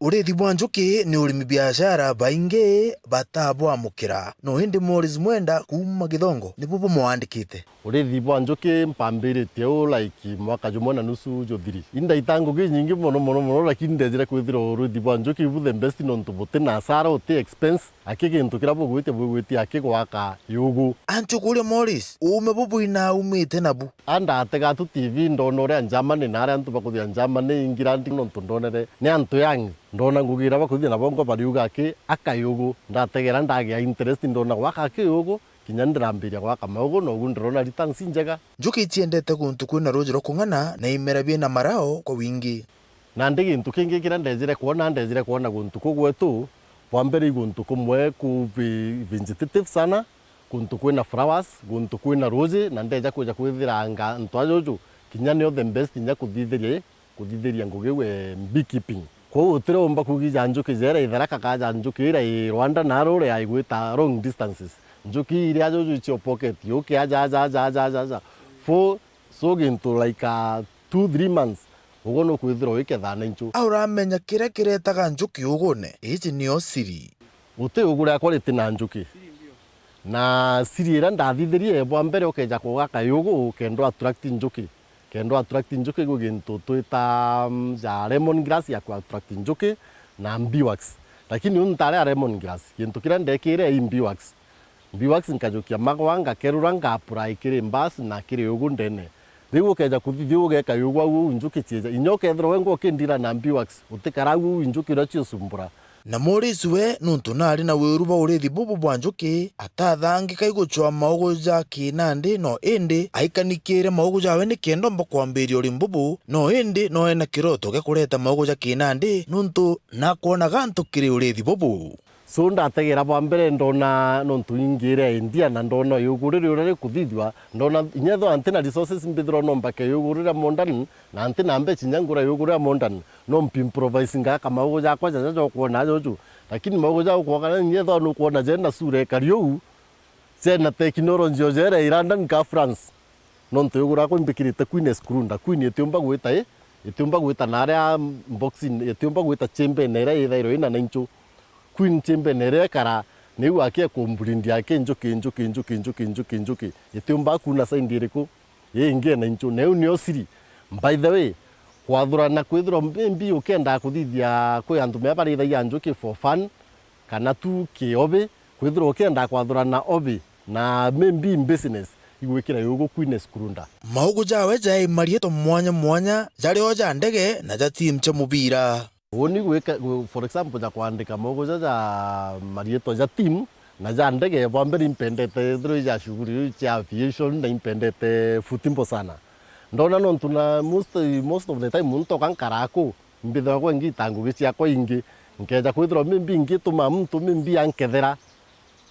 Urithi bwa njuki ni urimi biashara baingi batabwamukira. No indi Morris Mwenda kuuma Githongo nibu bumwandikite. Urithi bwa njuki mpambiritie u, like, mwaka jumwe na nusu juthiri. Indaita ngugi inyingi mono, mono, mono, lakini ndejire kwithirwa urithi bwa njuki ibu the best, nontu buti na asara, uti expense. Aki gintu kiria bugwitia, bugwitia aki gwaka yugu. Antu kuria Morris, uume bubu inaumite nabu? Andatega tu T V, ndona uria Germany na aria antu bakuthia Germany, England, nontu ndonere ni antu young. Ndona ngugi iria bakuthia nabo ngo bariuga aki aka yugu. Ndategera ndagia interest, ndona gwaka aki yugu. Kinya ndirambiria gwaka maugu, na ugu ndirona returns injega. Njuki iciendete guntu kwina ruuji rwa kung'ana na imera biina marao kwa wingi. Nandi gintu kingi kiria ndejire kwona, ndejire kwona guntu ku gwetu, bwa mbere i guntu kumwe ku vi-, vegetative sana, guntu kwina flowers, guntu kwina ruuji, na ndeja kwija kwithira anga antu ajuju, kinya nio the best inya kuthithiria i, kuthithiria ngugi iu e beekeeping. Kwou utiriumba kuuga ija njuki jera i Tharaka ka ja njuki iria i Rwanda na ruria igwita long distances. Njuki iria juju icio pocket, yuki aja, aja, aja, aja, aja, aja. Fo, so gintu like a two, three months, uguo nukwithirwa wiketha na inchu. A uramenya kiria kiretaga njuki ugune? Iji nio siri. Guti ugu riakwa riti na njuki. Na siri iria ndathithirie, bwa mbere ukeja kugaka yugu, kenda attract njuki. Kenda attract njuki, gwi gintu twita, mm, ja lemon grass ya ku attract njuki na beeswax. Lakini uu ntari a lemon grass, gintu kiria ndekire i beeswax. Mbiwax nkajukia magwa, ngakerura, nga apply kiri mbasi na kiri yugu ndene. Riu ukeja kuthithia ugeka yugu au uu njuki cieja. Inya ukethirwa we ngwa ukindira na mbiwax, utikara au uu njuki uria ciusumbura. Na Morris we, nuntu naari na wiuru bwa urithi bubu bwa njuki, atathangika igucwa maugu ja kinandi, no indi aikanikiire maugu jawe nikenda omba kwambiria urimi bubu, no indi no ena kiroto gia kureta maugu ja kinandi, nuntu nakwonaga antu kiri urithi bubu. So, ndategera bwa mbere ndona nontu ingire idea na ndona yugu riri uria rikuthithua, ndona inya ethirwa ntina resources mbithirwa no mbake yugu riria modern, na ntina mbeca inya ngura yugu riria modern, no mpi improvise ngaka maugu jakwa jaja jokwona juju. Lakini maugu ja ukwona inya ethirwa nukwona jena sura ikari uu, jena technology o jere i London ka France. Nontu yugu riakwa imbikirite Queen Scrunda. Queen itiumba gwita i, itiumba gwita naria boxing, itiumba gwita chimbene iria ithairwa ina na inchu. Queen chimbene iria ikara, niu aki ekumblindia aki njuki, njuki, njuki, njuki, njuki, njuki. Itiumba kuuna side iriku? Ii ingi ena inchu. Na iu nio siri. By the way, kwathurana kwithirwa maybe ukienda kuthithia kwi antu mea barithagia njuki for fun, kana tu ki obi, kwithirwa ukienda kwathurana obi na maybe in business, igwikira yugu Queen Scrunda. Maugu jawe jai marietwa mwanya mwanya, jari o ja ndege na ja team cia mubira. Uni gwika, for example, ja kwandika maugu ja, ja marietwa ja team na ja ndege, bwa mbere impendete ethirwa i ja shughuli iu cia aviation na impendete football sana. Ndona nontu na most, most of the time muntu oka nkara aku, mbithagwa ngita ngugi ciakwa ingi, nkeja kwithirwa maybe ngituma muntu maybe ankethera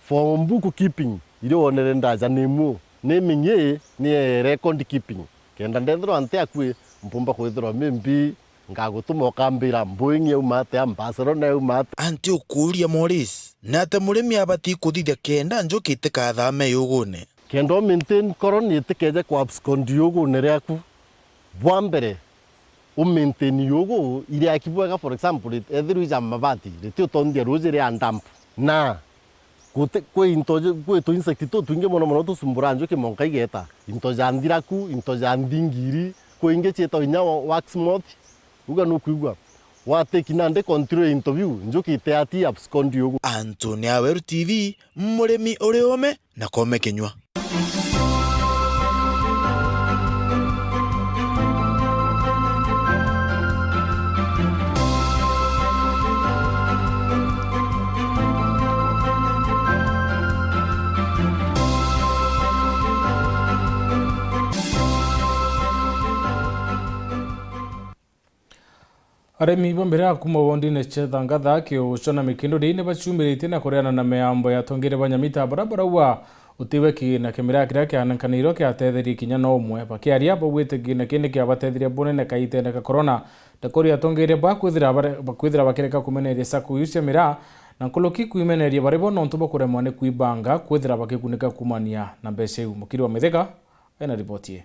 for book keeping, iria wonere ndaja ni mu, ni mingi ni record keeping, kenda ndethirwa nti akui, mpumba kwithirwa maybe ngagutuma ukambira Boeing yauma atia, Barcelona yauma atia. Anti ukuuria Morris, nate murimi abati kuthithia kenda njuki itikathame yugune? Kenda u maintain colony itikeje ku abscond yugune riaku, bwa mbere, u maintain yugu iriaki bwega, for example, ethirwa ija mabati, ritiutondia ruji ria dump. Na guti, kwi into ji, kwi tu insect tutwingi mono mono tusumbura njuki monka igeta. Into ja nthiraku, into ja nthingiri, kwi ingi cietagwa inya wa-, wax moth. Uga nukwigua. Wateki nandi control into biu, njuki itiati abscond yugu. Anthony Aweru T V, murimi uri ume na koome kinyua. Arimi ba miraa kuuma wondine cia Thangatha, Kiuchwa na Mikinduri ni baciumiritie na kureana na miambo ya atongeria ba Nyamita baria barauga utiwe kigina kia miraa kiria kianenkanirwe kiatetherie kinya na umwe. Bakiaria, baugite kigina kii ni kiabatetherie bunene kaitene ka korona. Ndakori atongeria ba kwithira bare-, ba kwithira bakireka kumeneria sacco iu cia miraa, na nkuruki kwimeneria bari bo nontu bwa kuremwa ni kwibanga kwithira bakikunika kuumania na mbeca iu. Mukiri wa Mithika ena riboti ii.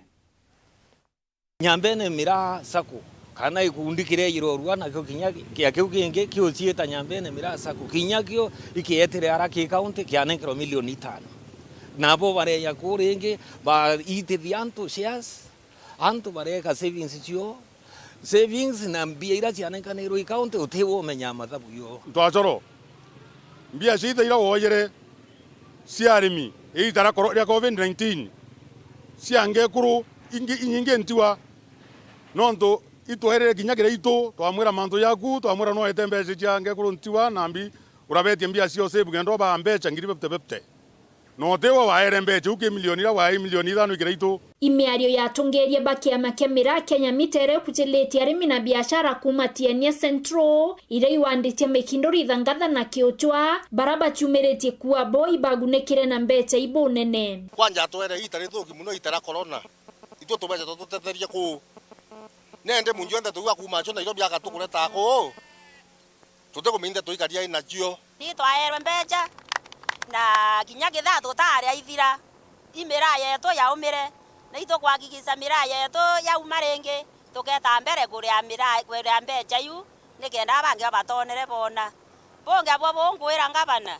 Nyambene Miraa Sacco, kana gikundi kiria girorua nakio kinya kia kiu kingi kiuciita Nyambene Miraa Sacco, kinya kio ikietire ara ki county kianenkerwa milioni itano. Nabo bareeja kuu ringi, baitithia antu shares, antu bareeka savings cio, savings na mbia iria cianenkanirwe i county utiwe umenyaa mathabu yo. Ntwacoro, mbia ciita iria woojere cia arimi iita ria koro-, ria covid nineteen, cia ngekuru ingi, inyingi ntiwa, nontu itwairire kinya kiri itu, twamwira mantu jaku, twamwira no ete mbeca cia ngekuru ntiwa, nambi urabetie mbia cio save kenda ubaa mbeca ngiri fifty fifty. Na utiwe waere mbeca iu ki milioni iria waai milioni ithano ikira itu. I miario ya atongeria ba kiama kia Miraa Kenya Mita iria ikujiritie arimi na biashara kuuma Tiania Central, iria iwanditie Mikinduri, Thangatha na Kiuchwa, bara baciumiritie kuuga bo ibagunikire na mbeca ibunene. Kwanja atwere iita rithuki mono, iita ria corona. Itwe tubeca tututetherie kuu. Nende muntu jonthe tuigua kuuma acio Nairobi agatukureta kuu. Tutikuminthia tuikaria nacio. Ni twaerwe mbeca, na kinya kithaa tutaria ithira, i miraa yetu yaumire, na itukwakikisha miraa yetu yauma ringi, tuketa mbere kuria miraa, kuria mbeca iu, nikenda bangi babatonere boona. Bungi abwo bunkwira ngavana,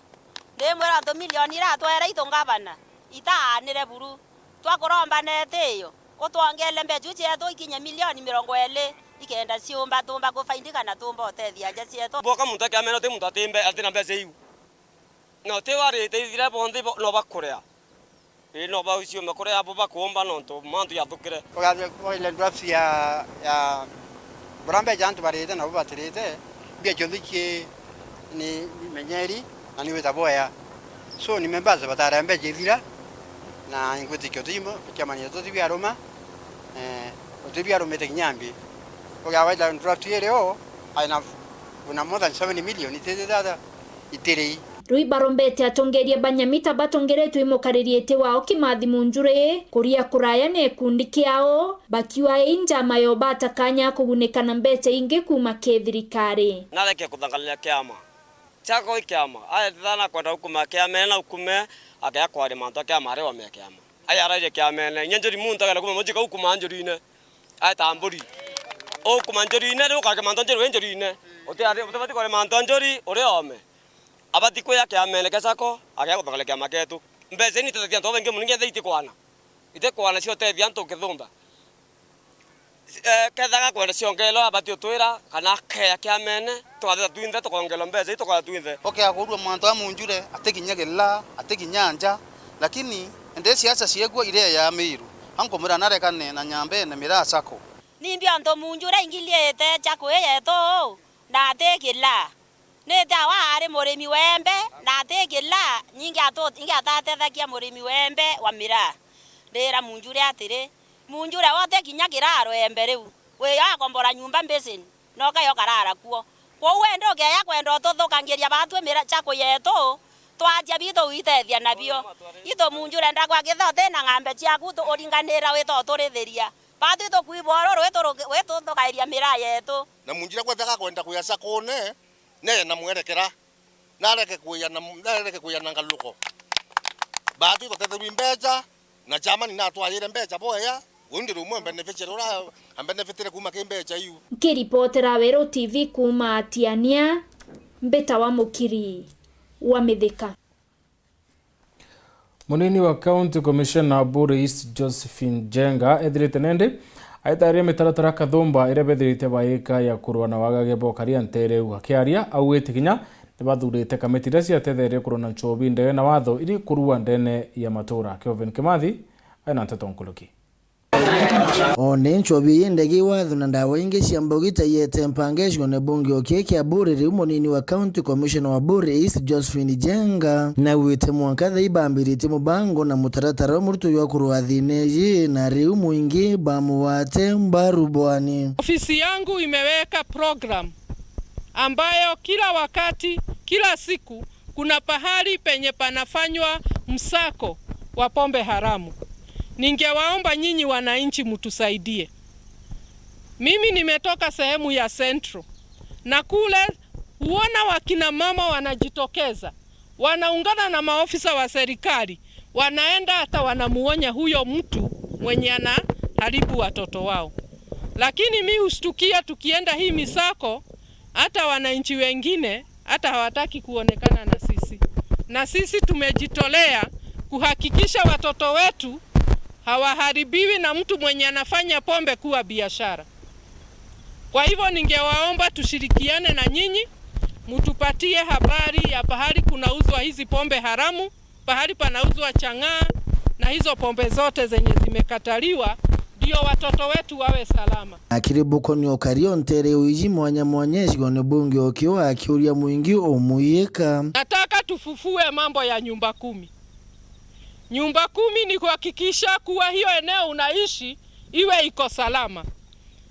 ndimwira antu milioni iria atwere itu ngavana, itaanire buru. Twakuromba na itiio, utwongerere mbeca iu cietu ikinye milioni mirongo iiri, ikenda ciumba, tuumba kufaidika na tuumba utethia nja cietu. Mboka muntu akiamena uti muntu atimbe, atina mbeca iu. No ti warite ithira bonthe bo-, no bakuria. Ii, no bauciume kuria abo bakuumba nontu mantu jathukire. Ugathie kwa ile draft ya, ya bura mbeca antu barite nabo batirite, mbia cionthe cie ni, ni menyeri na ni wita bwea. So ni members batare mbeca ithira, na ingwitikia uti imo, kiama ni tuti biaruma, eh, uti biarumite kinya mbi. Ugawaita draft iri o, aina kuna more than seven million itithitata. Itiri. Riu ibarombete atongeria ba Nyamita batongeretwe i mukariri iti wao Kimathi Munjuri, kuria kuraya na gikundi kiao, bakiuga ii njama ya ubata kanya kugunika na mbeca ingi kuuma ki thirikari. Nareke kuthangaria kiama. Chako i kiama. Aethithana kwenda ukuma kiamene na ukume, akea kwaria mantu a kiama aria omea kiama. Aya araire kiamene, inya njuri muntu agenda kuma mucika ukuma njurine. Aeta mburi. Ukuma njurine, riu ukake mantu a njuri wi njurine. Uti ari, utibati kware mantu a njuri, uri ome. Abati kuya kiamene kia Sacco, akea guthongele kiama ketu. Mbeca ini itethia antu babaingi muno, ngetha itikwana. Itikwana cio tethia antu kithumba. Eh, kethaga kwenda ciongelwa, abati utwira, kana akeya kiamene, tugathetha twinthe, tukongelwa mbeca, ii tukoya twinthe. Okeagurua mwantu a Munjure, atikinya Gila, atikinya nja, lakini indi siasa ciegua iria ya Miru, ankumwira narekane na Nyambene Miraa Sacco. Nimbi ontu Munjure ingiliite Sacco ii yetu, na ati Gila? Nitawa ari murimi wa embe, na ati Gila, nyingi atu-, ingi atatethagia murimi wa embe wa Miraa. Ndira Munjure atiri, Munjure wote kinya kiraro embe riu. Wi akombora nyumba Mbasin, noka yo karara kuo. Kwou wende ukeya kwenda ututhukangiria batwi mira Sacco yetu, twajia bitu uitethia nabio. Itu Munjure ndakwa githa uti na ng'ambe ciaku tu-, uringanira wita uturithiria. Batwi tukwibwa uru rwi turu-, rwi tuthukairia miraa yetu. Na Munjure kwethega kwenda kuya Sacco-ne, neye na mwerekera. Nareke kuya na, nareke kuya na ngaruko. Batwi tutetherwi mbeca, na chairman natwayire mbeca boya, undi rumwe mbeneficiary ura ambenefitire kuma ki mbeca iu. Nkiripotera Weru T V kuma Tiania, mbita wa Mukiri wa Mithika. Munini wa County Commissioner Buuri East Josephine Jenga ethirite nendi aitaria mitaratara kathumba iria bethirite baika ya kurua na wagage bwa ukaria ntere iu. Akiaria, augite kinya nibathurite kamiti iria ciatetherie kurua na nchobi ndege na watho iri kurua ndene ya matura. Kelvin Kimathi aina nteto nkuruki. One nchobi ii ndege, watho na ndawa ingi cia mbogi ta iete mpanga gicigoone bunge o kii kia Buuri, riu munini wa County Commissioner wa Buuri East Josephine Jenga naugite mwanka thaa ibambiritie mubango na mutaratara umwe tu jwa kurua thina iji, na riu mwingi bamugwate mbaru bwani. Ofisi yangu imeweka program ambayo kila wakati, kila siku, kuna pahali penye panafanywa msako wa pombe haramu. Ningewaomba nyinyi wananchi mtusaidie. Mimi nimetoka sehemu ya Central, na kule huona wakina mama wanajitokeza, wanaungana na maofisa wa serikali, wanaenda hata wanamuonya huyo mtu mwenye anaharibu watoto wao. Lakini mi hushtukia tukienda hii misako, hata wananchi wengine hata hawataki kuonekana na sisi. Na sisi tumejitolea kuhakikisha watoto wetu hawaharibiwi na mtu mwenye anafanya pombe kuwa biashara. Kwa hivyo, ningewaomba tushirikiane na nyinyi, mtupatie habari ya pahali kunauzwa hizi pombe haramu, pahali panauzwa chang'aa na hizo pombe zote zenye zimekataliwa, ndio watoto wetu wawe salama. Akiribukonia ukari o ntere uiji mwanya mwanya gicigoone bunge o kio, akiuria mwingi umuiika. Nataka tufufue mambo ya nyumba kumi. Nyumba kumi ni kuhakikisha kuwa hiyo eneo unaishi iwe iko salama.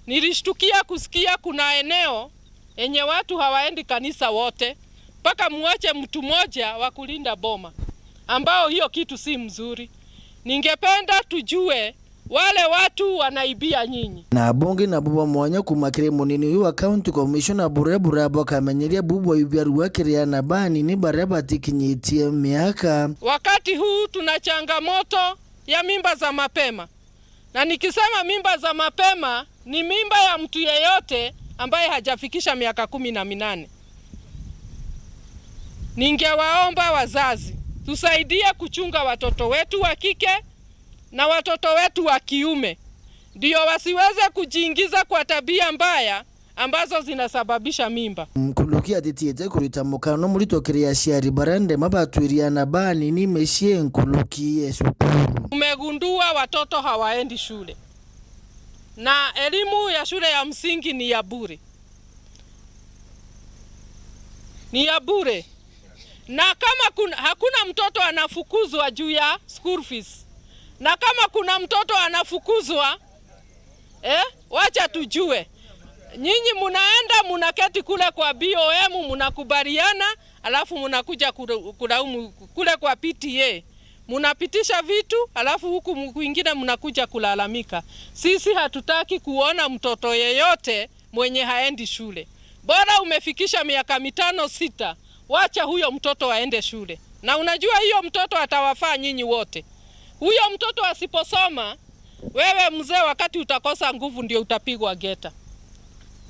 Nilishtukia kusikia kuna eneo yenye watu hawaendi kanisa wote, mpaka muache mtu mmoja wa kulinda boma, ambao hiyo kitu si mzuri. Ningependa tujue wale watu wanaibia nyinyi. Na abunge nabo ba mwanya kuuma kiri munini uyu wa County Commissioner Burebure bakamenyeria bubwa ibiarua kiri ana banini baria batikinyitie miaka. Wakati huu tuna changamoto ya mimba za mapema. Na nikisema mimba za mapema, ni mimba ya mtu yeyote ambaye hajafikisha miaka kumi na minane. Ningewaomba wazazi, tusaidie kuchunga watoto wetu wa kike na watoto wetu wa kiume, ndio wasiweze kujiingiza kwa tabia mbaya ambazo zinasababisha mimba. Nkuluki atitiite kurita mukano murito kiri aciari baria ndema batwiria ana banini micii nkuluki e cukuru. Tumegundua watoto hawaendi shule na elimu ya shule ya msingi ni ya bure, ni ya bure, na kama kuna, hakuna mtoto anafukuzwa juu ya school fees, na kama kuna mtoto anafukuzwa eh, wacha tujue. Nyinyi munaenda munaketi kule kwa B O M, munakubaliana, alafu munakuja kula-, kulaumu kule kwa P T A. Munapitisha vitu, alafu huku mu-, kwingine munakuja kulalamika. Sisi hatutaki kuona mtoto yeyote mwenye haendi shule. Bora umefikisha miaka mitano, sita, wacha huyo mtoto aende shule. Na unajua hiyo mtoto atawafaa nyinyi wote. Huyo mtoto asiposoma, wewe mzee, wakati utakosa nguvu ndio utapigwa geta.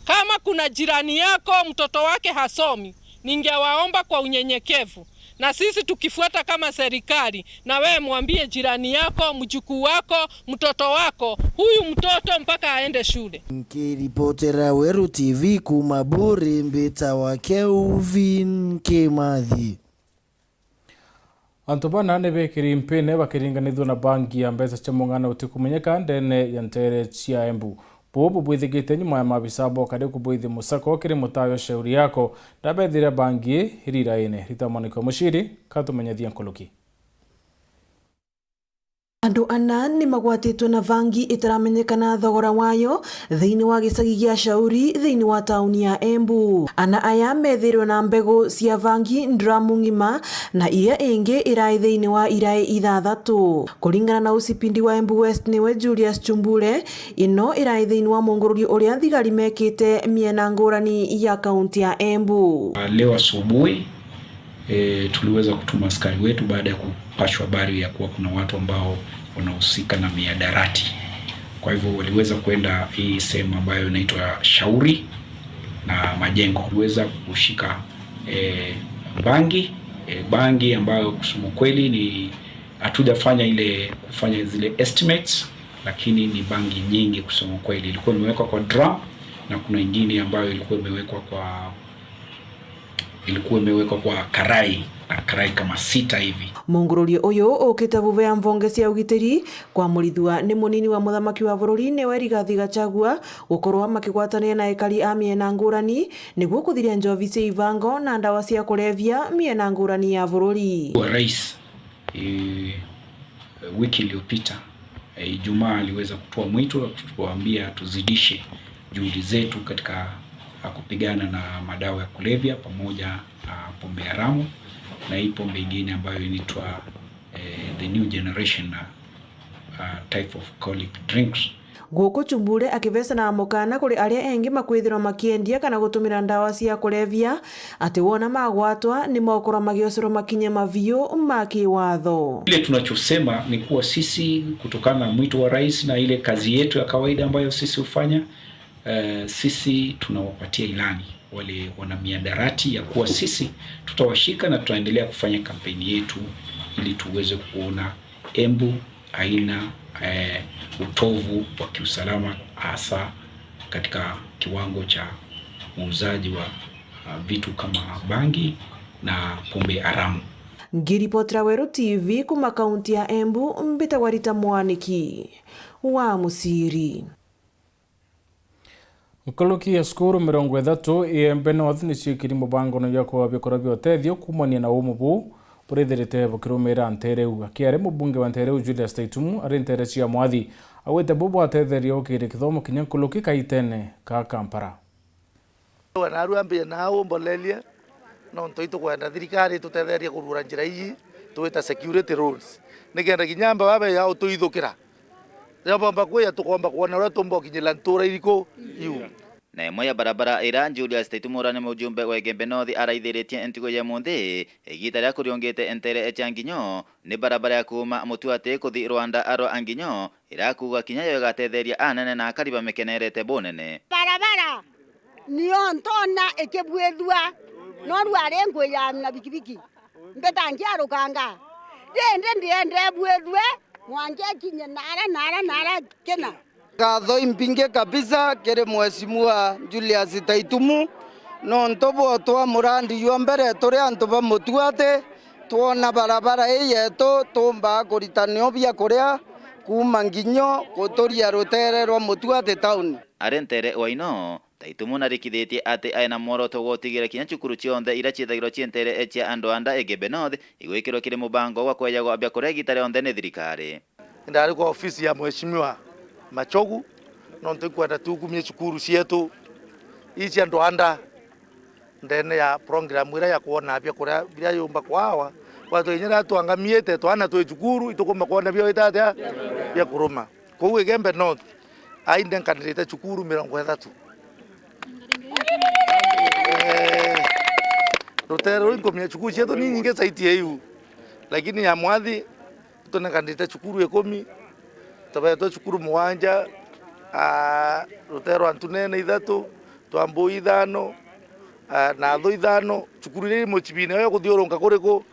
Kama kuna jirani yako mtoto wake hasomi, ningewaomba kwa unyenyekevu, na sisi tukifuata kama serikali, na wewe mwambie jirani yako, mjukuu wako, mtoto wako, huyu mtoto mpaka aende shule. Nkiripotera Weru T V kuuma Buri, mbitawa Kelvin Kimathi. Antu bana ni bekiri mpine bakiringanithua na bangi ya mbeca cia mung'ana utikumenyeka ndene ya nteere cia Embu. Buu bubwithikite nyuma ya maabisa bokari kubwithia musako kiri mutayo Shauri Yako, ndabethire bangi ii iriraine. Rita Mwaniki wa Muciri katumenyethia nkuruki. Andu ana ni magwatitwe na vangi itaramenyekana thogora wayo thiini wa gicagi gia Shauri thiini wa tauni ya Embu. Ana aya methirwe na mbegu cia vangi ndramu ng'ima na iria ingi irai thiini wa irai ithathatu. Kuringana na ucipindi wa Embu West niwe Julius Chumbule, ino irai thiini wa mungururio uria thigari mekite miena ngurani ya kaunti ya Embu. Leo asubuhi, e, tuliweza kutuma askari wetu baada ya kupashwa habari ya kuwa kuna watu ambao wanahusika na miadarati. Kwa hivyo waliweza kwenda hii sehemu ambayo inaitwa Shauri na Majengo. Waliweza kushika, e, bangi, e, bangi ambayo kusema kweli ni hatujafanya ile, kufanya zile estimates, lakini ni bangi nyingi kusema kweli. Ilikuwa imewekwa kwa drum na kuna ingine ambayo ilikuwa imewekwa kwa ilikuwa imewekwa kwa karai, na karai kama sita hivi. Mungururio uyu ukite bubea mvonge cia ugitiri kwamurithua ni munini wa muthamaki wa bururi niwe Rigathi Gachagua gukorwa makigwatania na ekari a miena ngurani niguo kuthiria njovi cia ibango na ndawa cia kulevya miena ngurani ya bururi. Wa rais, e, wiki iliyopita, e, Ijumaa aliweza kutoa mwito wa kutuambia tuzidishe juhudi zetu katika, a, kupigana na madawa ya kulevya pamoja na pombe haramu na hii pombe ingine ambayo inaitwa, e, the new generation, a, a, type of alcoholic drinks. Guku Chumbule akibecana mukana kuri aria engi makwithirwa makiendia kana gutumira ndawa cia kulevya, ati wona magwatwa ni mokorwa magiocerwa makinya mabiu ma kiwatho. Kile tunachosema ni kuwa sisi, kutokana na mwito wa rais na ile kazi yetu ya kawaida ambayo sisi hufanya, eh, sisi tunawapatia ilani wale wana miadarati ya kuwa sisi tutawashika na tutaendelea kufanya kampeni yetu ili tuweze kuona Embu haina, eh, utovu wa kiusalama, hasa katika kiwango cha uuzaji wa, ah, vitu kama bangi na pombe haramu. Ngiripotera Weru T V kuma kaunti ya Embu, mbitagwa Rita Mwaniki wa Musiri. Nkuruki ya cukuru mirongo ithatu Iembe North ni ciikiri mubangone jwa kuaa bikorwa bia utethio kuumania na uumu buu burithirite bukirumira nteere iu. Akiaria, mubunge wa nteere iu Julius Taitumu ari nteere cia Mwathi augite buu bwatetheria ukiri kithomo kinya nkuruki kaitene ka Kampala. Naarua mbie naa umbolerie, nontu itukwenda thirikari itutetherie kurugura njira iji twita security roads, nikenda kinya mbe babeja utuithukira. Riria bomba kwija, tukomba kwona uria tumba ukinyira ntuura iriku iu. Na imwe ya barabara iria Julius Taitumu uria ni mujumbe wa Igembe North araithiritie ntuku ya munthi, igiita riria kuriungite nteere cia Nginyo, ni barabara ya kuuma Mutuati kuthi rwanda rwa Nginyo, iria akuuga kinya yo igatetheria anene na akari bamikenerete bunene. Barabara nio ntona ikibwithua, no riu ari ngwija na bikibiki. Mbita nkiarukanga. Rindi ndienda ibwithue, mwanka ikinye nara, nara, nara kina. Ngatho imbingi kabisa kiri Mheshimiwa Julius Taitumu, nontu bwa utwaa murandi jwa mbere turi antu ba Mutuati, twona barabara ii yetu tuumbaa kurita nio biakuria kuuma nginyo guturia rutere rwa Mutuati town. Ari ntere wa ino, Taitumu narikithitie ati aina mworoto gwa utigira kinya cukuru cionthe iria ciithagirwa cii ntere cia andu a nda Igembe North igwikirwa kiri mubango gwa kwejagwa biakuria igita rionthe ni thirikari. Ndari kwa ofisi ya Mheshimiwa Machogu, nontu ikwenda tukumie cukuru cietu ii cia andu a nda ndene ya program iria ya kwona biakuria biria yumba kwawa. Kwa tu inya riria twangamiite, twana twi cukuru, itukumba kwona bia gwita atia? Bia kuruma. Kou Igembe North, ai ndenkanirite cukuru mirongo ithatu. Eh, rutere ruu inkumia cukuru cietu ni nyingi saiti iu, lakini ya mwathi tunekanite cukuru ikumi, tubeetwe cukuru mugwanja, aa, rutere rwa Ntunene ithatu, twa Mbui ithano, aa, na Athu ithano, cukuru iria iri mucibine yo kuthiurunka kuriku?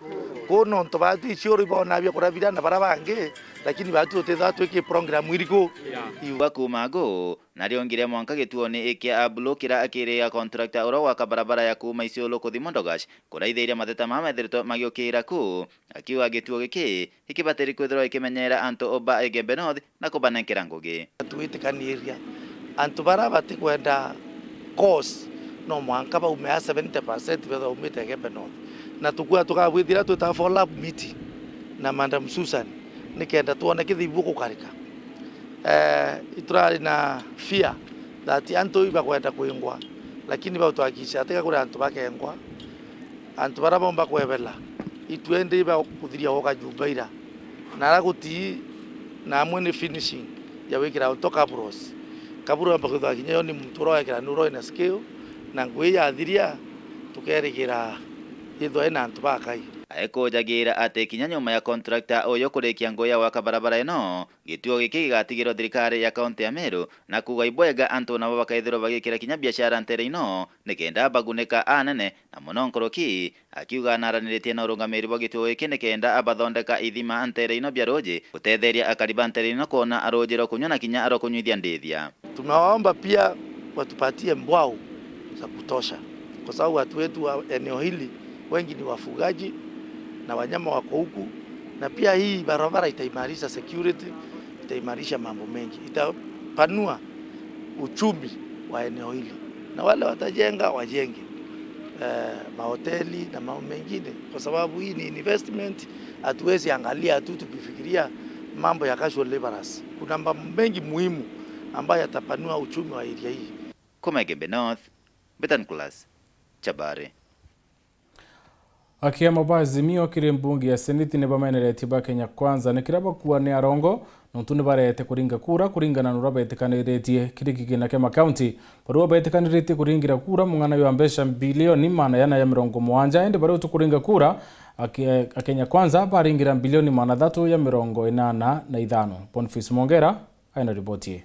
Kuu nontu baatu iciuru ibonaa biakuria biria na baria bangi, lakini baatu tutithaa twiki program iriku? Iu. Kuuma agu, nariongire mwanka gituoni kia Abulu kiria akiriga contractor uria gwaka barabara ya kuuma Isiolo kuthi Mondogash, kuraithiria mateta maa methiritwe magiukira kuu, akiuga gituo giki ikibatiri kwithirwa ikimenyera antu ba Igembe North na kubanenkera ngugi. Twitikaniria antu baria batikwenda course no mwanka baume a seventy percent bethwa baumite Igembe North, na tukua tukabwithira twita follow up meeting na Madam Susan nikenda twone kithibu gukarika. Eh, iturari na fear that antu ibakwenda kwingwa, lakini bautwakisha atiga kuri antu bakengwa. Antu baria baumba kwebela, itwende iba kuthiria gwoka nyumba ira, na ara gutii, na amwe ni finishing ya gwikira unto cabros. Kaburo yomba kwithwa kinya yo ni muntu uria wekira ni uria wina skill, na ngui yathiria, tukerigira yithwa ina antu bakai. Aikujagira ati kinya nyuma ya contractor uyu kurikia ngui ya gwaka barabara ino, gituo giki gigatigirwa thirikari ya kaunti ya Meru, na kuuga ibwega antu nabo bakaithirwa bagikira kinya biashara ntere ino, nikenda bagunika anene na mono nkuruki, akiuga naraniritie na urungamiri bwa gituo giki nikenda abathondeka ithima ntere ino bia ruuji, gutetheria akari ba ntere ino kwona ruuji rwa kunywa na kinya rwa kunyuithia ndithia. Tumewaomba pia watupatie mbwau za kutosha, kwa sababu watu wetu wa eneo hili wengi ni wafugaji na wanyama wako huku, na pia hii barabara itaimarisha security, itaimarisha mambo mengi, itapanua uchumi wa eneo hili, na wale watajenga wajenge, eh, mahoteli na mambo mengine, kwa sababu hii ni investment. Hatuwezi angalia tu tukifikiria mambo ya casual laborers. Kuna mambo mengi muhimu ambayo yatapanua uchumi wa area hii. Kuma Igembe North, Betan Class, Chabare. Akiama ba Azimio kiri mbunge ya Seneti ni bameneretie ba Kenya Kwanza ni kiria bakuuga ni arongo, nontu ni bareete kuringa kura kuringana na uria beetikaniritie kiri kigina kia makaunti. Barua beetikaniritie kuringira kura mung'ana jwa mbeca mbilioni magana jana ya mirongo mugwanja, indi baria utukuringa kura, Ake-, Akenya Kwanza baringira mbilioni magana athatu ya mirongo inana na ithano. Boniface Mwongera aina riboti ii.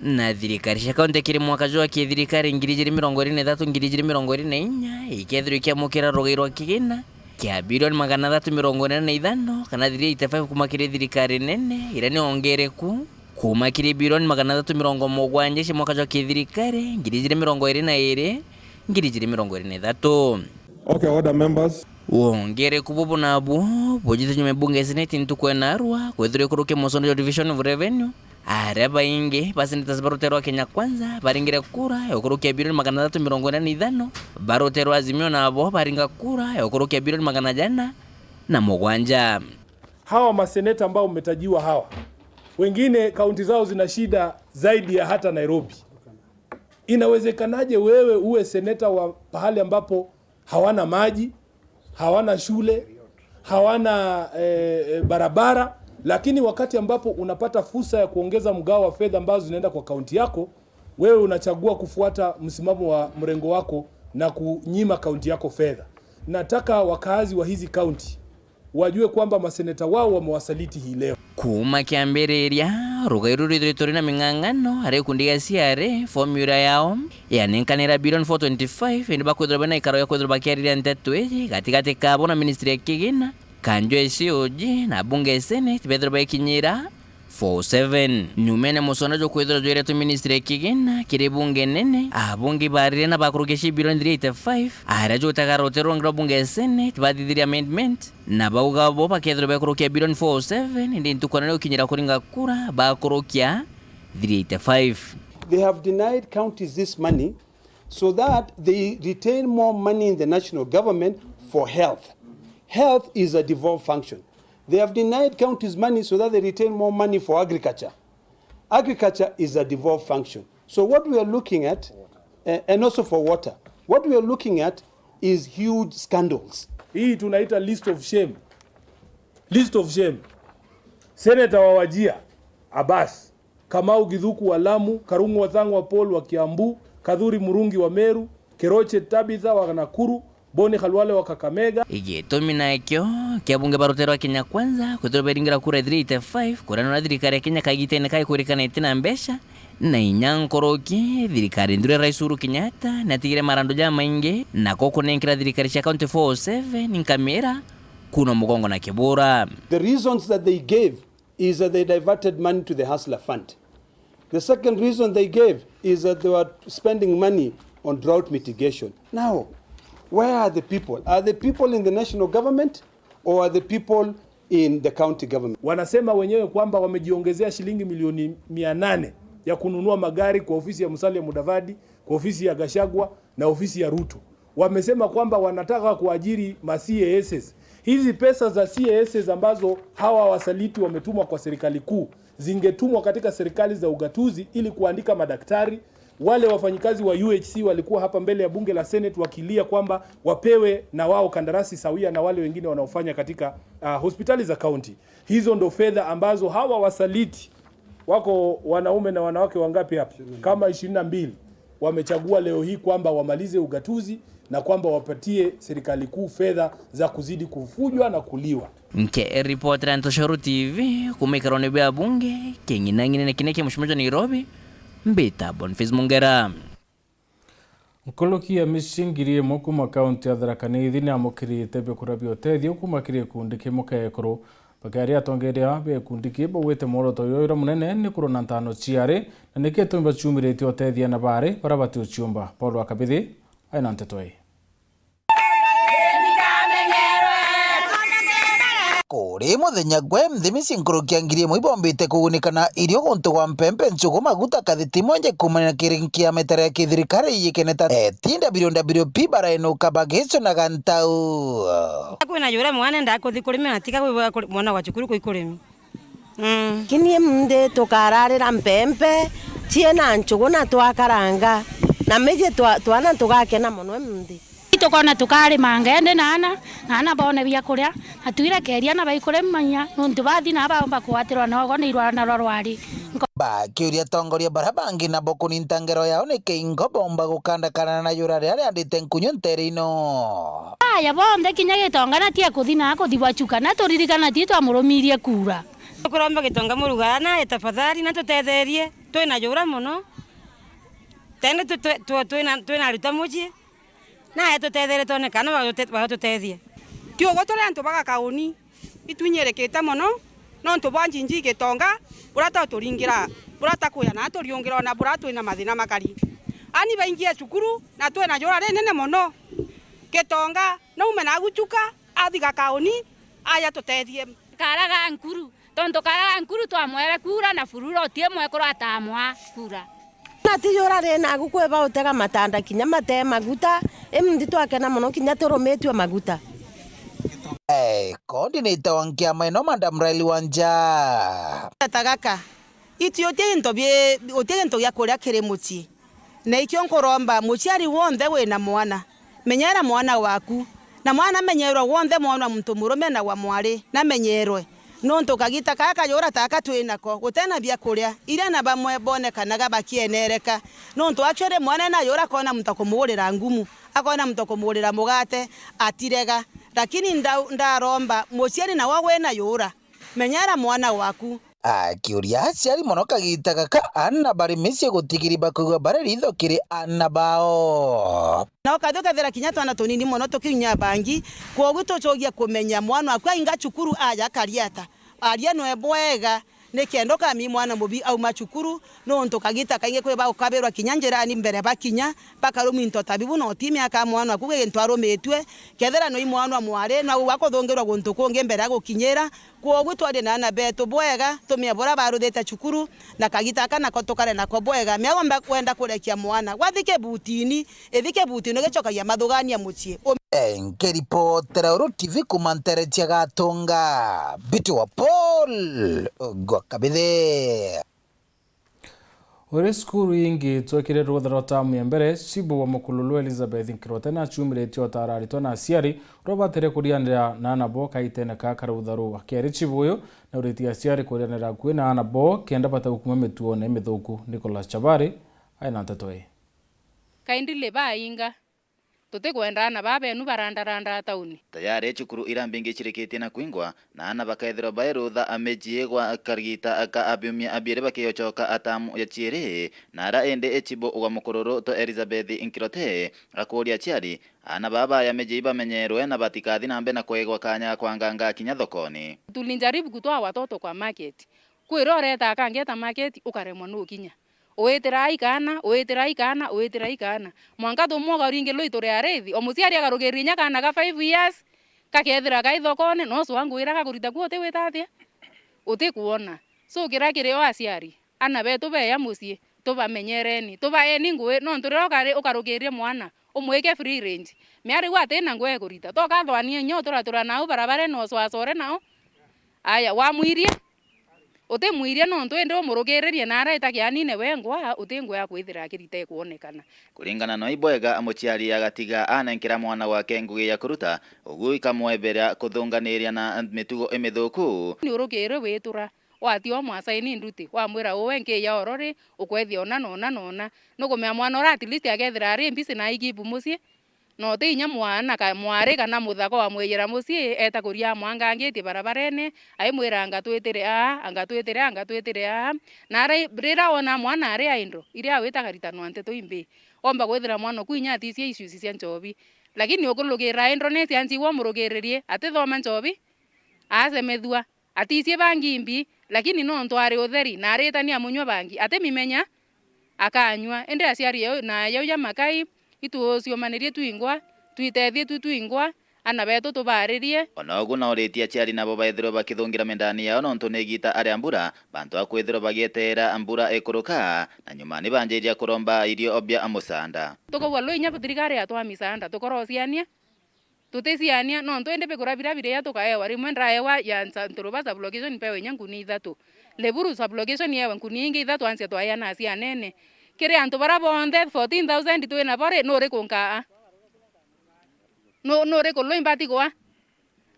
Na thirikari cia kaunti kiri mwaka jwa kithirikari ngiri ijiri mirongo iri na ithatu, ngiri ijiri mirongo iri na inya, ikethirwa ikiamukira rugai rwa kigina kia bilioni magana athatu mirongo ina na ithano, kana three eighty five, kuma kiri thirikari nene iria ni ongereku, kuma kiri bilioni magana athatu mirongo mugwanja cia mwaka jwa kithirikari ngiri ijiri mirongo iri na iri, ngiri ijiri mirongo iri na ithatu. Okay, order members. Wongereku bubu nabuo bujite nyuma ya bunge ya Senate ntuku ya narua kwithirwa ikurukia mucondo jwa Division of Revenue, aria baingi ba senators ba rutere rwa Kenya Kwanza baringire kura ya gukurukia bilioni magana athatu mirongo ina na ithano, ba rutere rwa Azimio nabo baringa kura ya gukurukia bilioni magana jana na mugwanja. Hawa maseneta ambao mmetajiwa hawa, wengine kaunti zao zina shida zaidi ya hata Nairobi. Inawezekanaje wewe uwe seneta wa pahali ambapo hawana maji, hawana shule, hawana, eh, eh, barabara, lakini wakati ambapo unapata fursa ya kuongeza mgao wa fedha ambazo zinaenda kwa kaunti yako, wewe unachagua kufuata msimamo wa mrengo wako na kunyima kaunti yako fedha. Nataka wakaazi wa hizi kaunti wajue kwamba maseneta wao wamewasaliti hii leo. Kuuma kiambiriria, rugai ruru rwithiritwe rwina ming'ang'ano, aria gikundi gia C R A, formula yao yanenkanira bilioni four twenty-five, indi bakwithirwa bena ikaro ya kwithirwa bakiariria nteto iji gatigati kabo na ministry ya kigina, kanjo ya C O G na bunge ya Senate bethirwa baikinyira four seven. Nyumene musonda jwa kwithirwa jwiretwe ministry ya kigina kiri bunge nene, abunge barire na bakurukia cibilioni three eighty-five, aria jutaga rutere rungi rwa bunge ya Senate bathithirie amendment, na bauga bo bakethirwa bekurukia bilioni four seven, indi ntuku nene gukinyira kuringa kura bakurukia three eighty-five. They have denied counties this money so that they retain more money in the national government for health. Health is a devolved function. They have denied counties money so that they retain more money for agriculture. Agriculture is a devolved function. So what we are looking at, eh, and also for water, what we are looking at is huge scandals. Hii tunaita list of shame. List of shame. Senator wa Wajir, Abbas. Kamau Githuku wa Lamu, Karung'u Wathang'u wa Paul wa Kiambu, Kathuri Murungi wa Meru, Keroche Tabitha wa Nakuru, Boni Khalwale wa Kakamega. Igitumi nakio kia bunge baruterwa Kenya Kwanza kwithirwa beringira kura three eighty-five, kuria nona thirikari ya Kenya kagitene kai kurikana iti na mbeca, na inya nkuruki, thirikari nthuru ya Rais Uhuru Kenyatta natigire marandu jamaingi, nako kunenkera thirikari cia County four oh seven nkamira, kuna mugongo na kibura. The reasons that they gave is that they diverted money to the Hustler Fund. The second reason they gave is that they were spending money on drought mitigation. Now, where are the people? Are the people in the national government or are the people in the county government? Wanasema wenyewe kwamba wamejiongezea shilingi milioni mia nane ya kununua magari kwa ofisi ya Musalia Mudavadi, kwa ofisi ya Gachagua na ofisi ya Ruto. Wamesema kwamba wanataka kuajiri ma C A Ss. Hizi pesa za C A Ss ambazo hawa wasaliti wametumwa kwa serikali kuu, zingetumwa katika serikali za ugatuzi ili kuandika madaktari. Wale wafanyikazi wa U H C walikuwa hapa mbele ya bunge la Senate wakilia kwamba wapewe na wao kandarasi sawia na wale wengine wanaofanya katika, ah, hospitali za kaunti. Hizo ndo fedha ambazo hawa wasaliti, wako wanaume na wanawake wangapi hapa? Kama ishirini na mbili, wamechagua leo hii kwamba wamalize ugatuzi na kwamba wapatie serikali kuu fedha za kuzidi kufujwa na kuliwa. Nke ripotera Ntoshoro T V kuma ikarone bia bunge, king'inang'inene kine kia mushimo jwa Nairobi, mbita Boniface Mungera. Nkuruki ya micii ngiri imwe kuuma kaunti ya Tharaka Nithi niamukirite biakuria bia utethio kuuma kiri gikundi kimwe kia ekuru. Bakiaria, atongeria ba gikundi kii baugite mworoto uyu uria munene ni kurona ntaano ciari, na niki gitumi baciumiritie utethia na bari baria batiuciumba. Paul wa Kabithi aina nteto ii. Kuri muthenya gwe, nthimi cia nkuruki ya ngiri imwe ibombite kugunika na irio guntu gwa mpempe, nchugu, maguta, kathiti, mwenje kuumania na kiri kia mitare ya kithirikari iyikene ta, eh, T W W P, barainuka bagicunaga ntau. Kwina jura mwana ndakuthi kurima, na tiga kwi mwana wa cukuru kwi kurimi. Mm. Lakini imunthi tukararira mpempe ciina nchugu na twakaranga, na miji twa-, twana tugakena mono imunthi. Tukona tukarimanga indi na ana, na ana bone bia kuria, na twirekeria na baikurimania, nuntu bathi na baumba kugwatirwa na ugo ni irwana rwa rwari. Bakiuria atongoria baria bangi nabo kuninta ngero yao niki ingo bomba gukandakana na jura riria riandite nkunyu ntere ino. Aya bonthe kinya Gitonga na tie kuthi na kuthi bwa Chuka, na turirikana ti twamurumirie kura. Tukuromba Gitonga murugara na tafadhali na tutetherie, twina jura mono. Tene tu-, tu-, tu-, twina, twina aruta mucii, na atutetherie twone kana bagute-, bagututethia. Ti uguo turi antu baga kauni. Itwinyirikite mono nontu bwa njinji Gitonga, bura taturingira, bura takuya na turiungira, ona bura twina mathina makari. Ani baingie cukuru na twina jura rinene mono. Gitonga naume nagu Chuka, athi Gakauni, aja tutethie. Karaga nkuru, tontu karaga nkuru twamwere kura na furura utie mwekuru atamwa kura. Na ti jura ri nagu kwi ba utega matanda kinya mate maguta, imunthi twakena mono kinya turumitue maguta. Eh, coordinator wa nkiama ino, Madam Raili Wanja. Ta gaka, iti uti into bi-, uti into gia kuria kiri mucii. Na ikio nkuromba muciari wonthe wina mwana, menyera mwana waku, na mwana amenyerwe wonthe, mwana wa muntu murume na wa mwari, namenyerwe. Nontu kagita kaka kajura taka twi nako, gutena bia kuria, iria na bamwe bonekanaga bakienereka. Nontu actually mwana ena jura akona muntu akumugurira ngumu, akona muntu akumugurira mugate, atirega. Lakini nda-, ndaromba, muciari nawe wina jura, menyera mwana waku. Akiuria aciari mono kagita gaka, ana bari micii gutigiri bakwigua bari ritho kiri ana bao. Na ukathi ukethira kinya twana tunini mono tukiunya bangi, kwogu tucogia kumenya mwana waku ainga cukuru aja akaria ata, aria nwe bwega, Ni kenda ukamii mwana mubi auma cukuru, nontu kagita kaingi kwi bagukabirwa kinya njirani mbere bakinya, bakarumwa into ta bibu, na uti miaka mwana waku gintu arumitue, kethira ni mwana mwari, no akuthungirwa guntu kungi mbere ya gukinyira. Kwogu twarie na aana betu bwega, tumie buria baruthite cukuru, na kagita aka nako tukare nako bwega. Mea wamba kwenda kurekia mwana, gwathi kibutini, ithi kibutini ugicokagia mathugania mucii. Nkiripotera Uru T V kuma ntere cia Gatunga, Mbiti wa Paul gwa Kabithi. Uri cukuru ingi twekire rutha rwa tamu ya mbere, Chibu wa Mukululu Elizabeth Nkirote naciumiritie ota araritwa na aciari uria batere kurianira na aana bo kaitene ka karutha ruu. Akiari Chibu uyu nauritie aciari kurianira akui na aana bo kenda bata gukuma mituone mithuku. Nicholas Chabari aina nteto ii. Kaindi libainga. Tutikwenda aana baa benu barandarandaa tauni. Tayari cukuru iria mbingi icirikitie na kwingwa, na aana bakethirwa bai rutha a miji gwa kagita ka abiumia abieri bakiocoka atamu ya ciiri, na ara indi icibu gwa Mukururu to Elizabeth Nkirote akuuria aciari, aana baa baya miji bamenyerwe na batikathi na mbere na kwegwa kanya kwanganga kinya thokoni. Tulijaribu kutoa watoto kwa market. Kwira ureta akangeta market, ukaremwa nukinya. Witirai kaana, witirai kaana, witirai kaana. Mwanka tumwe ukaringi lui turi arithi. O muciari agarukiria inya kaana ga five years, gakethira kai thokone, no swa ngwira gakurita ku uti wita atia? Utikwona. So, kiria kiri o aciari, aana betu beya mucii, tubamenyereni, tubaeni ngui, nontu riria ukari-, ukarukiria mwana, umwike free range. Mea riu atina ngui ekurita. To kathwania inya uturatura nau barabarene, oswacore nao. Aya, wamwirie? Utimwirie nontu indi umurukiririe na araita kianine wengwa, uti ngui ya kwithira akirita ikwonekana. Kuringana na ibwega, muciari agatiga anenkera mwana wake ngugi ya kuruta, ugu ikamwebera kuthunganiria na mitugo imithuku. Ni urukirwe witura, watia umwasaini nduti, wamwira uwe nkiya orori, ukwethia ona na ona na ona. Nukumea mwana uria at least akethira ari mbisi na aikipu mucii, na uti inya mwana ka-, mwari kana muthaka wamwiyira mucii, eeta kuria amwangangitie barabarene, aimwira, "Anga twitire aa, anga twitire aa, anga twitire aa." Na ara-, riria wona mwana ari idle, iria wita karitanwa nteto imbi, omba kwithira mwana uku inya aticia issues cia nchobi. Lakini ukurukira idleness ya nchigwa umurukiririe, atithoma nchobi, aacemethua. Aticie bangi imbi, lakini nontu ari utheri na aritania munywa bangi, atimimenya, akanywa. Indi aciari yau na yau ya makai, ituciumanirie twingwa, twitethie tu twingwa, aana betu tubaririe. Ona ugu nauritie aciari nabo baithirwe bakithungira mindani yao nontu ni igita aria mbura, bantu a kwithirwa bagieteera mbura ikuruka, na nyuma ni banjiria kuromba irio bia musaanda. Tukauga lwe inya thirikari yatwa misaanda, tukorociania. Tuticiania, nontu indi bikura biria biria tukaewa, rimwe ndaewa ya nsa-, Nturuba sub-location mpewe inya nkuni ithatu. Leburu sub-location yewe nkuni ingi ithatu, ansia twaeana acianene. Kiri antu baria bonthe fourteen thousand twi nabo ri, nuriku nkaa? Nu-, nuriku lwi mbati kwa?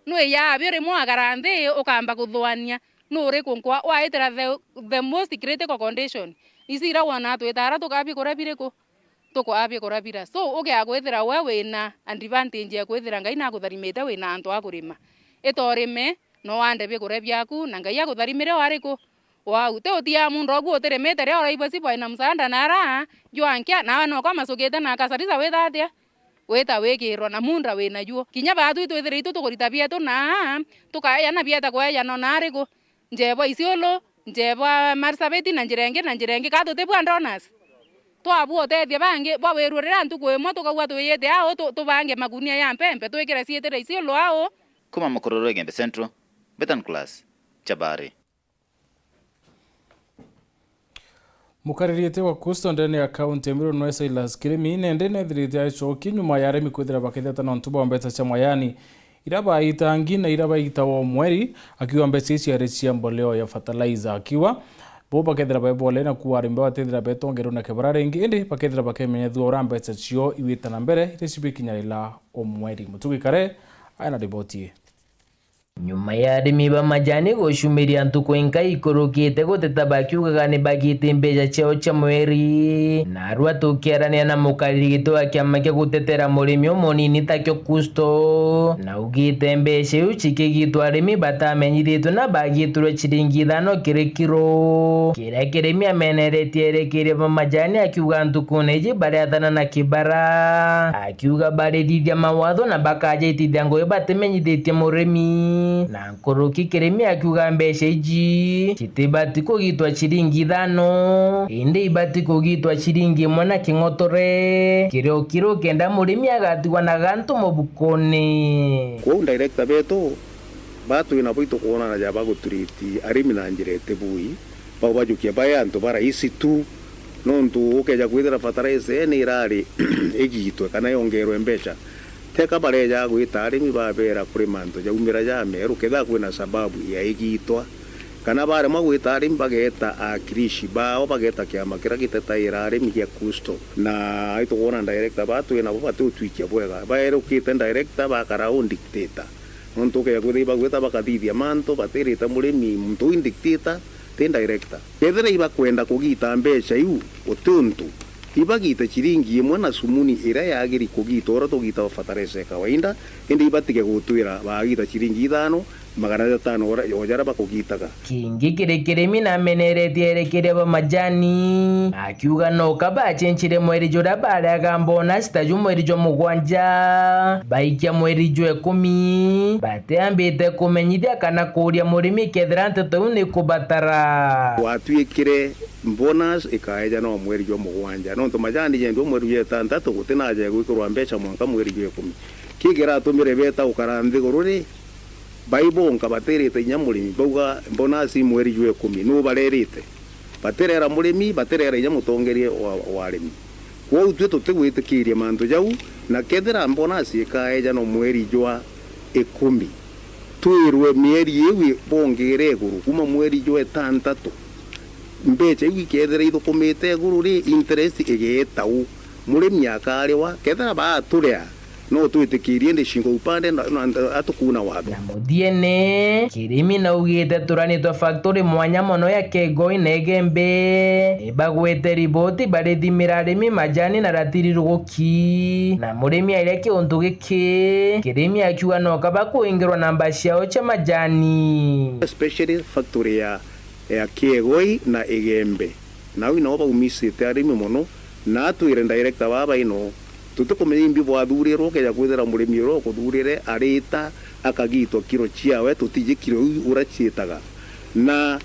Nwiyaa bio rimwe wagara nthi ukamba kuthuania, nuriku nkwa? Waitira the, the most critical condition. Ici iria wonaa twitaara tukaa bikura biriku? Tukwaa bikura bira. So, ukia kwithira we wina advantage ya kwithira Ngai nakutharimite wina antu a kurima. Ita urime, no wande bikura biaku, na Ngai akutharimire o ariku? O au. Ti utia mundu ogu utirimite, riria uraigua si bwina msaanda na ara, jwankia, nawe nokwa macukite na akasarisa wita atia? Wita wikirwa na munda wina juo. Kinya baatu itwithire itu tukurita bietu na, tukaeana bieta kweejanwa na ariku? Njebwa Isiolo, njebwa Marsabit na njira ingi na njira ingi. Ka tutibua donors? Twabua utethia bangi, bwa wirurira ntuku imwe tukauga twiyite au, tu-, tubange magunia ya mpempe, twikire ciitire Isiolo au. Kuma Mukururu, Igembe Central, Betan Class, Chabari. Mukariritie wa Kusto ndene ya kaunti ya Meru nwe Silas Kirimi, nende nethirite acoki nyuma ya arimi kwithira bakitheta nontu bwa mbeca cia mwayani iria baitangi na iria baitawa o mweri, akiuga mbeca ici ciari cia mboleo ya fertilizer, akiuga bo bakethira baibole na kuwa arimi batethira betongerwe na kibara ringi, indi bakethira bakemenyethua uria mbeca cio iwita na mbere iria cibikinyarira o mweri. Mutugi Kare aina riboti ii. Nyuma ya arimi ba majani gucumiria ntuku inkai ikurukite guteta bakiugaga ni bagite mbeca ciao cia mweri, narua tukiarania na mukariri giti wa kiama kia gutetera murimi umunini takio Kusto, na ugite mbeca iu cikigitwa arimi batamenyithitwe na bagitirwe ciringi ithano kiri kiro. Kiria kirimi ameneretie erekeria ba majani akiuga ntukune iji bariathana na kibara, akiuga barithithia mawatho na bakajaitithia ngugi batimenyithitie murimi. Na nkuruki kirimi akiuga mbeca iji citibati kugitwa ciringi ithano, indi ibati kugitwa ciringi imwe na king'otore, kiri o kiri kenda murimi agatigwa na gantu mubukone. Kwou director betu, ba twi nabo itukwonana ja baguturiti arimi na njira itibui, bau bajukia bae antu ba raisi tu, nontu ukeja kwithira fertilizer ni irari igitwe kana yongerwe mbeca, teka bareja gwita arimi babera kuri mantu jaumira ja meru, kethira kwina sababu ya igitwa, kana baremwa gwita arimi bageta akirishi bao, bageta kiama kiria gitetaira arimi gia KUSTO. Na itukwona director ba twi nabo bati utwikia bwega, baerukite director bakara u dictator. Nontu ukeja kwithira ibagwita bakathithia mantu, batirite murimi, muntu uu i dictator, ti director. Kethira ibakwenda kugita mbeca iu, guti untu, ibagite ciringi imwe na sumuni iria yagiri kugita uria tugitaga fertilizer ya kawaida, indi ibatige gutwira bagita ciringi ithano, magana jatano ora-, o jaria bakugitaga. Kingi kiri kirimi nameneretie erekeria ba majani, akiuga no ka bacenchire mweri juria bareaga bonus ta ju mweri jwa mugwanja, baikia mweri jwa ikumi, batiambite kumenyithia kana kuuria murimi kethira nteto iu ni kubatara. Gwatuikire bonus ikaeja no mweri jwa mugwanja, nontu majani jendwa mweri jwa itantatu, guti na aja ya gwikirwa mbeca mwanka mweri jwa ikumi. Kii kiratumire beta gukara nthiguru ri, bai bonka batirite inya murimi, bauga bonus mweri jwa ikumi, nuu barerite? Batirera murimi, batirera inya mutongeria wa, wa arimi. Kwou tui tutigwitikiria mantu jau, na kethira bonus ikaeja no mweri jwa ikumi, twirwe mieri iu bongere iguru kuma mweri jwa itantatu, mbeca iu ikethira ithukumite iguru ri, interest igeeta u, murimi akariwa, kethira baaturea, no twitikirie indi shingo upande na, na, atukuna watho. Na muthiene, kirimi naugite turani twa factory mwanya mono ya Kegoi na Igembe nibagwete riboti barithimira arimi majani na ratiri ruguki, na murimi aria kiuntu giki, kirimi akiuga no kaba kuingirwa namba ciao cia majani. Especially factory ya, ya Kegoi na Igembe. Nau inao baumisite arimi mono, na atwire director baba ino, tutikumenya imbi bwathurirwe, ukeja kwithira murimi uria ukuthurire arita akagitwa kiro ciawe, tutiji kiro iu uria ciitaga. Na,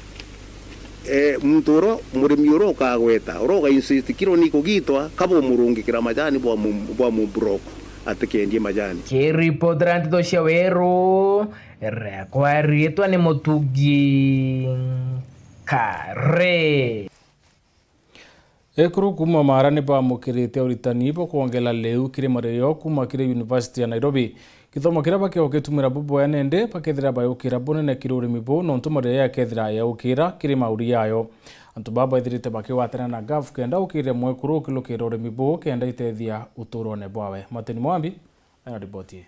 eh, muntu uria, murimi uria ukagweta, uria uga insist kiro ni kugitwa, kaba umurungikira majani bwa mu-, bwa mu block, atikendie majani. Kiripotera nteto cia Weru, riakwa riitwa ni Mutugi Kare. Ekuru kuuma Maara ni baamukirite uritani bwa kwongela liu kiri mario kuuma kiri University ya Nairobi. Githomo kiria bakeogitumira buboya nende bakethira bayukira bunene kiri urimi buu, nontu mario yakethira yaukira kiri mauri yayo. Antu baa baithirite bakigwatana na gaf kenda ukirire mwekuru ukilukira urimi buu kenda itethia uturone bwawe. Martin Mwambi ena riboti ii.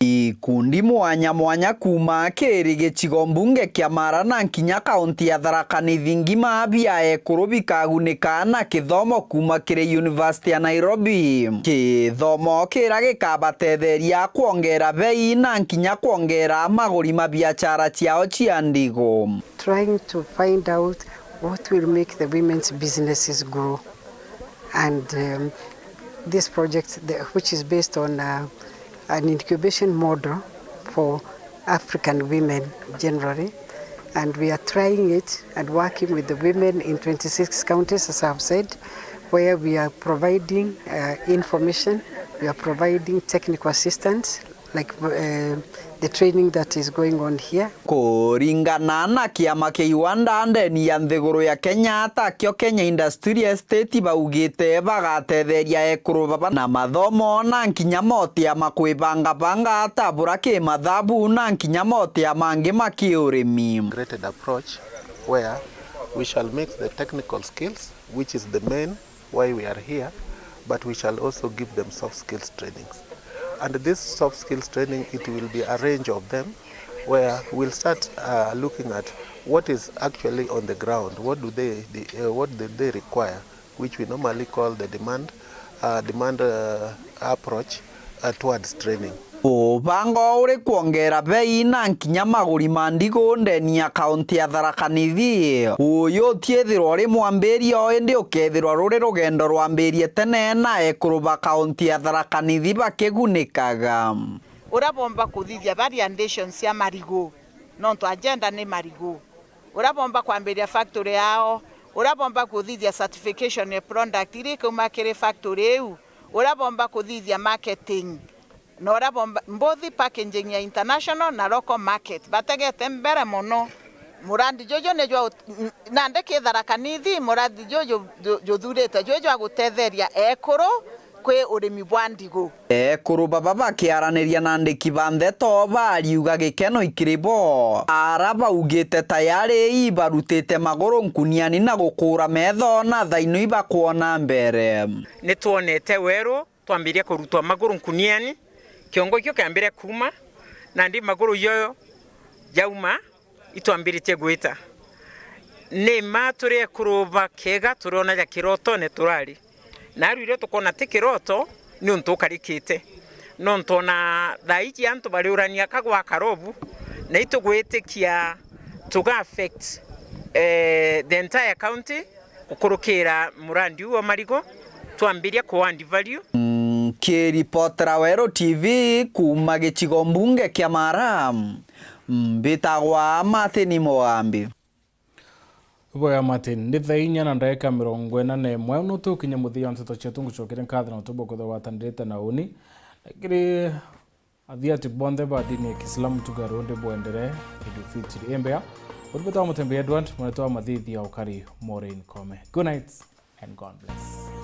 Ikundi mwanya mwanya kuuma kiri gicigo mbunge kia Maara na nkinya kaunti ya Tharaka Nithi ngima bia ekuru bikagunika na kithomo kuuma kiri University ya Nairobi. Kithomo kiria gikabatetheria kwongera bei na nkinya kwongera maguri ma biachara ciao cia ndigo. Trying to find out what will make the women's businesses grow. And, um, this project, the, which is based on, uh, an incubation model for African women generally, and we are trying it and working with the women in twenty-six counties, as I have said, where we are providing, uh, information, we are providing technical assistance, like, uh, the training that is going on here. Kuringana na kiama kia Iwanda ndeni ya nthiguru ya Kenya, takio Kenya Industrial Estate, baugite bagatetheria ekuru baba na mathomo na nkinya motia ma kwibangabanga, ta bura kimathabu na nkinya motia mangi ma kiurimi. Integrated approach where we shall mix the technical skills, which is the main why we are here, but we shall also give them soft skills trainings. And this soft skills training, it will be a range of them, where we'll start, uh, looking at what is actually on the ground, what do they, the, uh, what do they require, which we normally call the demand, uh, demand, uh, approach, uh, towards training. Mubango uri kwongera bei na nkinya maguri ma ndigu ndeni ya kaunti ya Tharaka Nithi. Uyu utiithirwa uri mwambirio, indi ukeethirwa ruri rugendo rwambirie tene na ekuru ba kaunti ya Tharaka Nithi bakigunikaga. Uria bomba kuthithia validations cia marigu, nontu agenda ni marigu. Uria bomba kwambiria factory yao, uria bomba kuthithia certification ya product iria ikauma kiri factory iu, uria bomba kuthithia marketing, na uria bomba, both packaging ya international na local market, bategete mbere mono murandi juju ni jwa ut-, n-, nandi ki Tharaka Nithi, murandi juju ju-, juthurite jwi jwa gutetheria ekuru kwi urimi bwa ndigu. Ekuru baba bakiaraniria na andiki ba ndeto bariuga gikeno ikiri bo, ara baugite tayari ibarutite maguru nkuniani na gukura metho na thaino ibakwona mbere. Nitwonete weru twambiria kurutwa maguru nkuniani, kiongo ikio kiambire kuuma, nandi maguru joyo jauma, itwambiritie gwita. Ni ma turi ekuru ba kiega, turiona ja kirotone turari. Naru irio tukona ti kiroto, niuntu ukarikite. Nontu ona thaa iji antu bariurania ka gwakara ubu, na itugwitikia tuga affect, eh, the entire county, gukurukira murandi uu wa marigu, twambiria ku add value. Nkiripotera Weru T V kuuma gicigo mbunge kia Mara, mbitagwa Martin Mugambi. Bwega Martin, ni thaa inya na ndagika mirongo ina na imwe, no tukinya muthia wa nteto cietu, ngucokeria nkatho na utubu kwithirwa gwatanirite na uni. Kiri athiati bonthe ba dini ya Kiislamu, tugaru ndi bwendere Eid Fitri. Imbea, uribeta wa Mutembe Edward, mwenetu wa mathithi ya ukari Maureen Kome. Good night and God bless.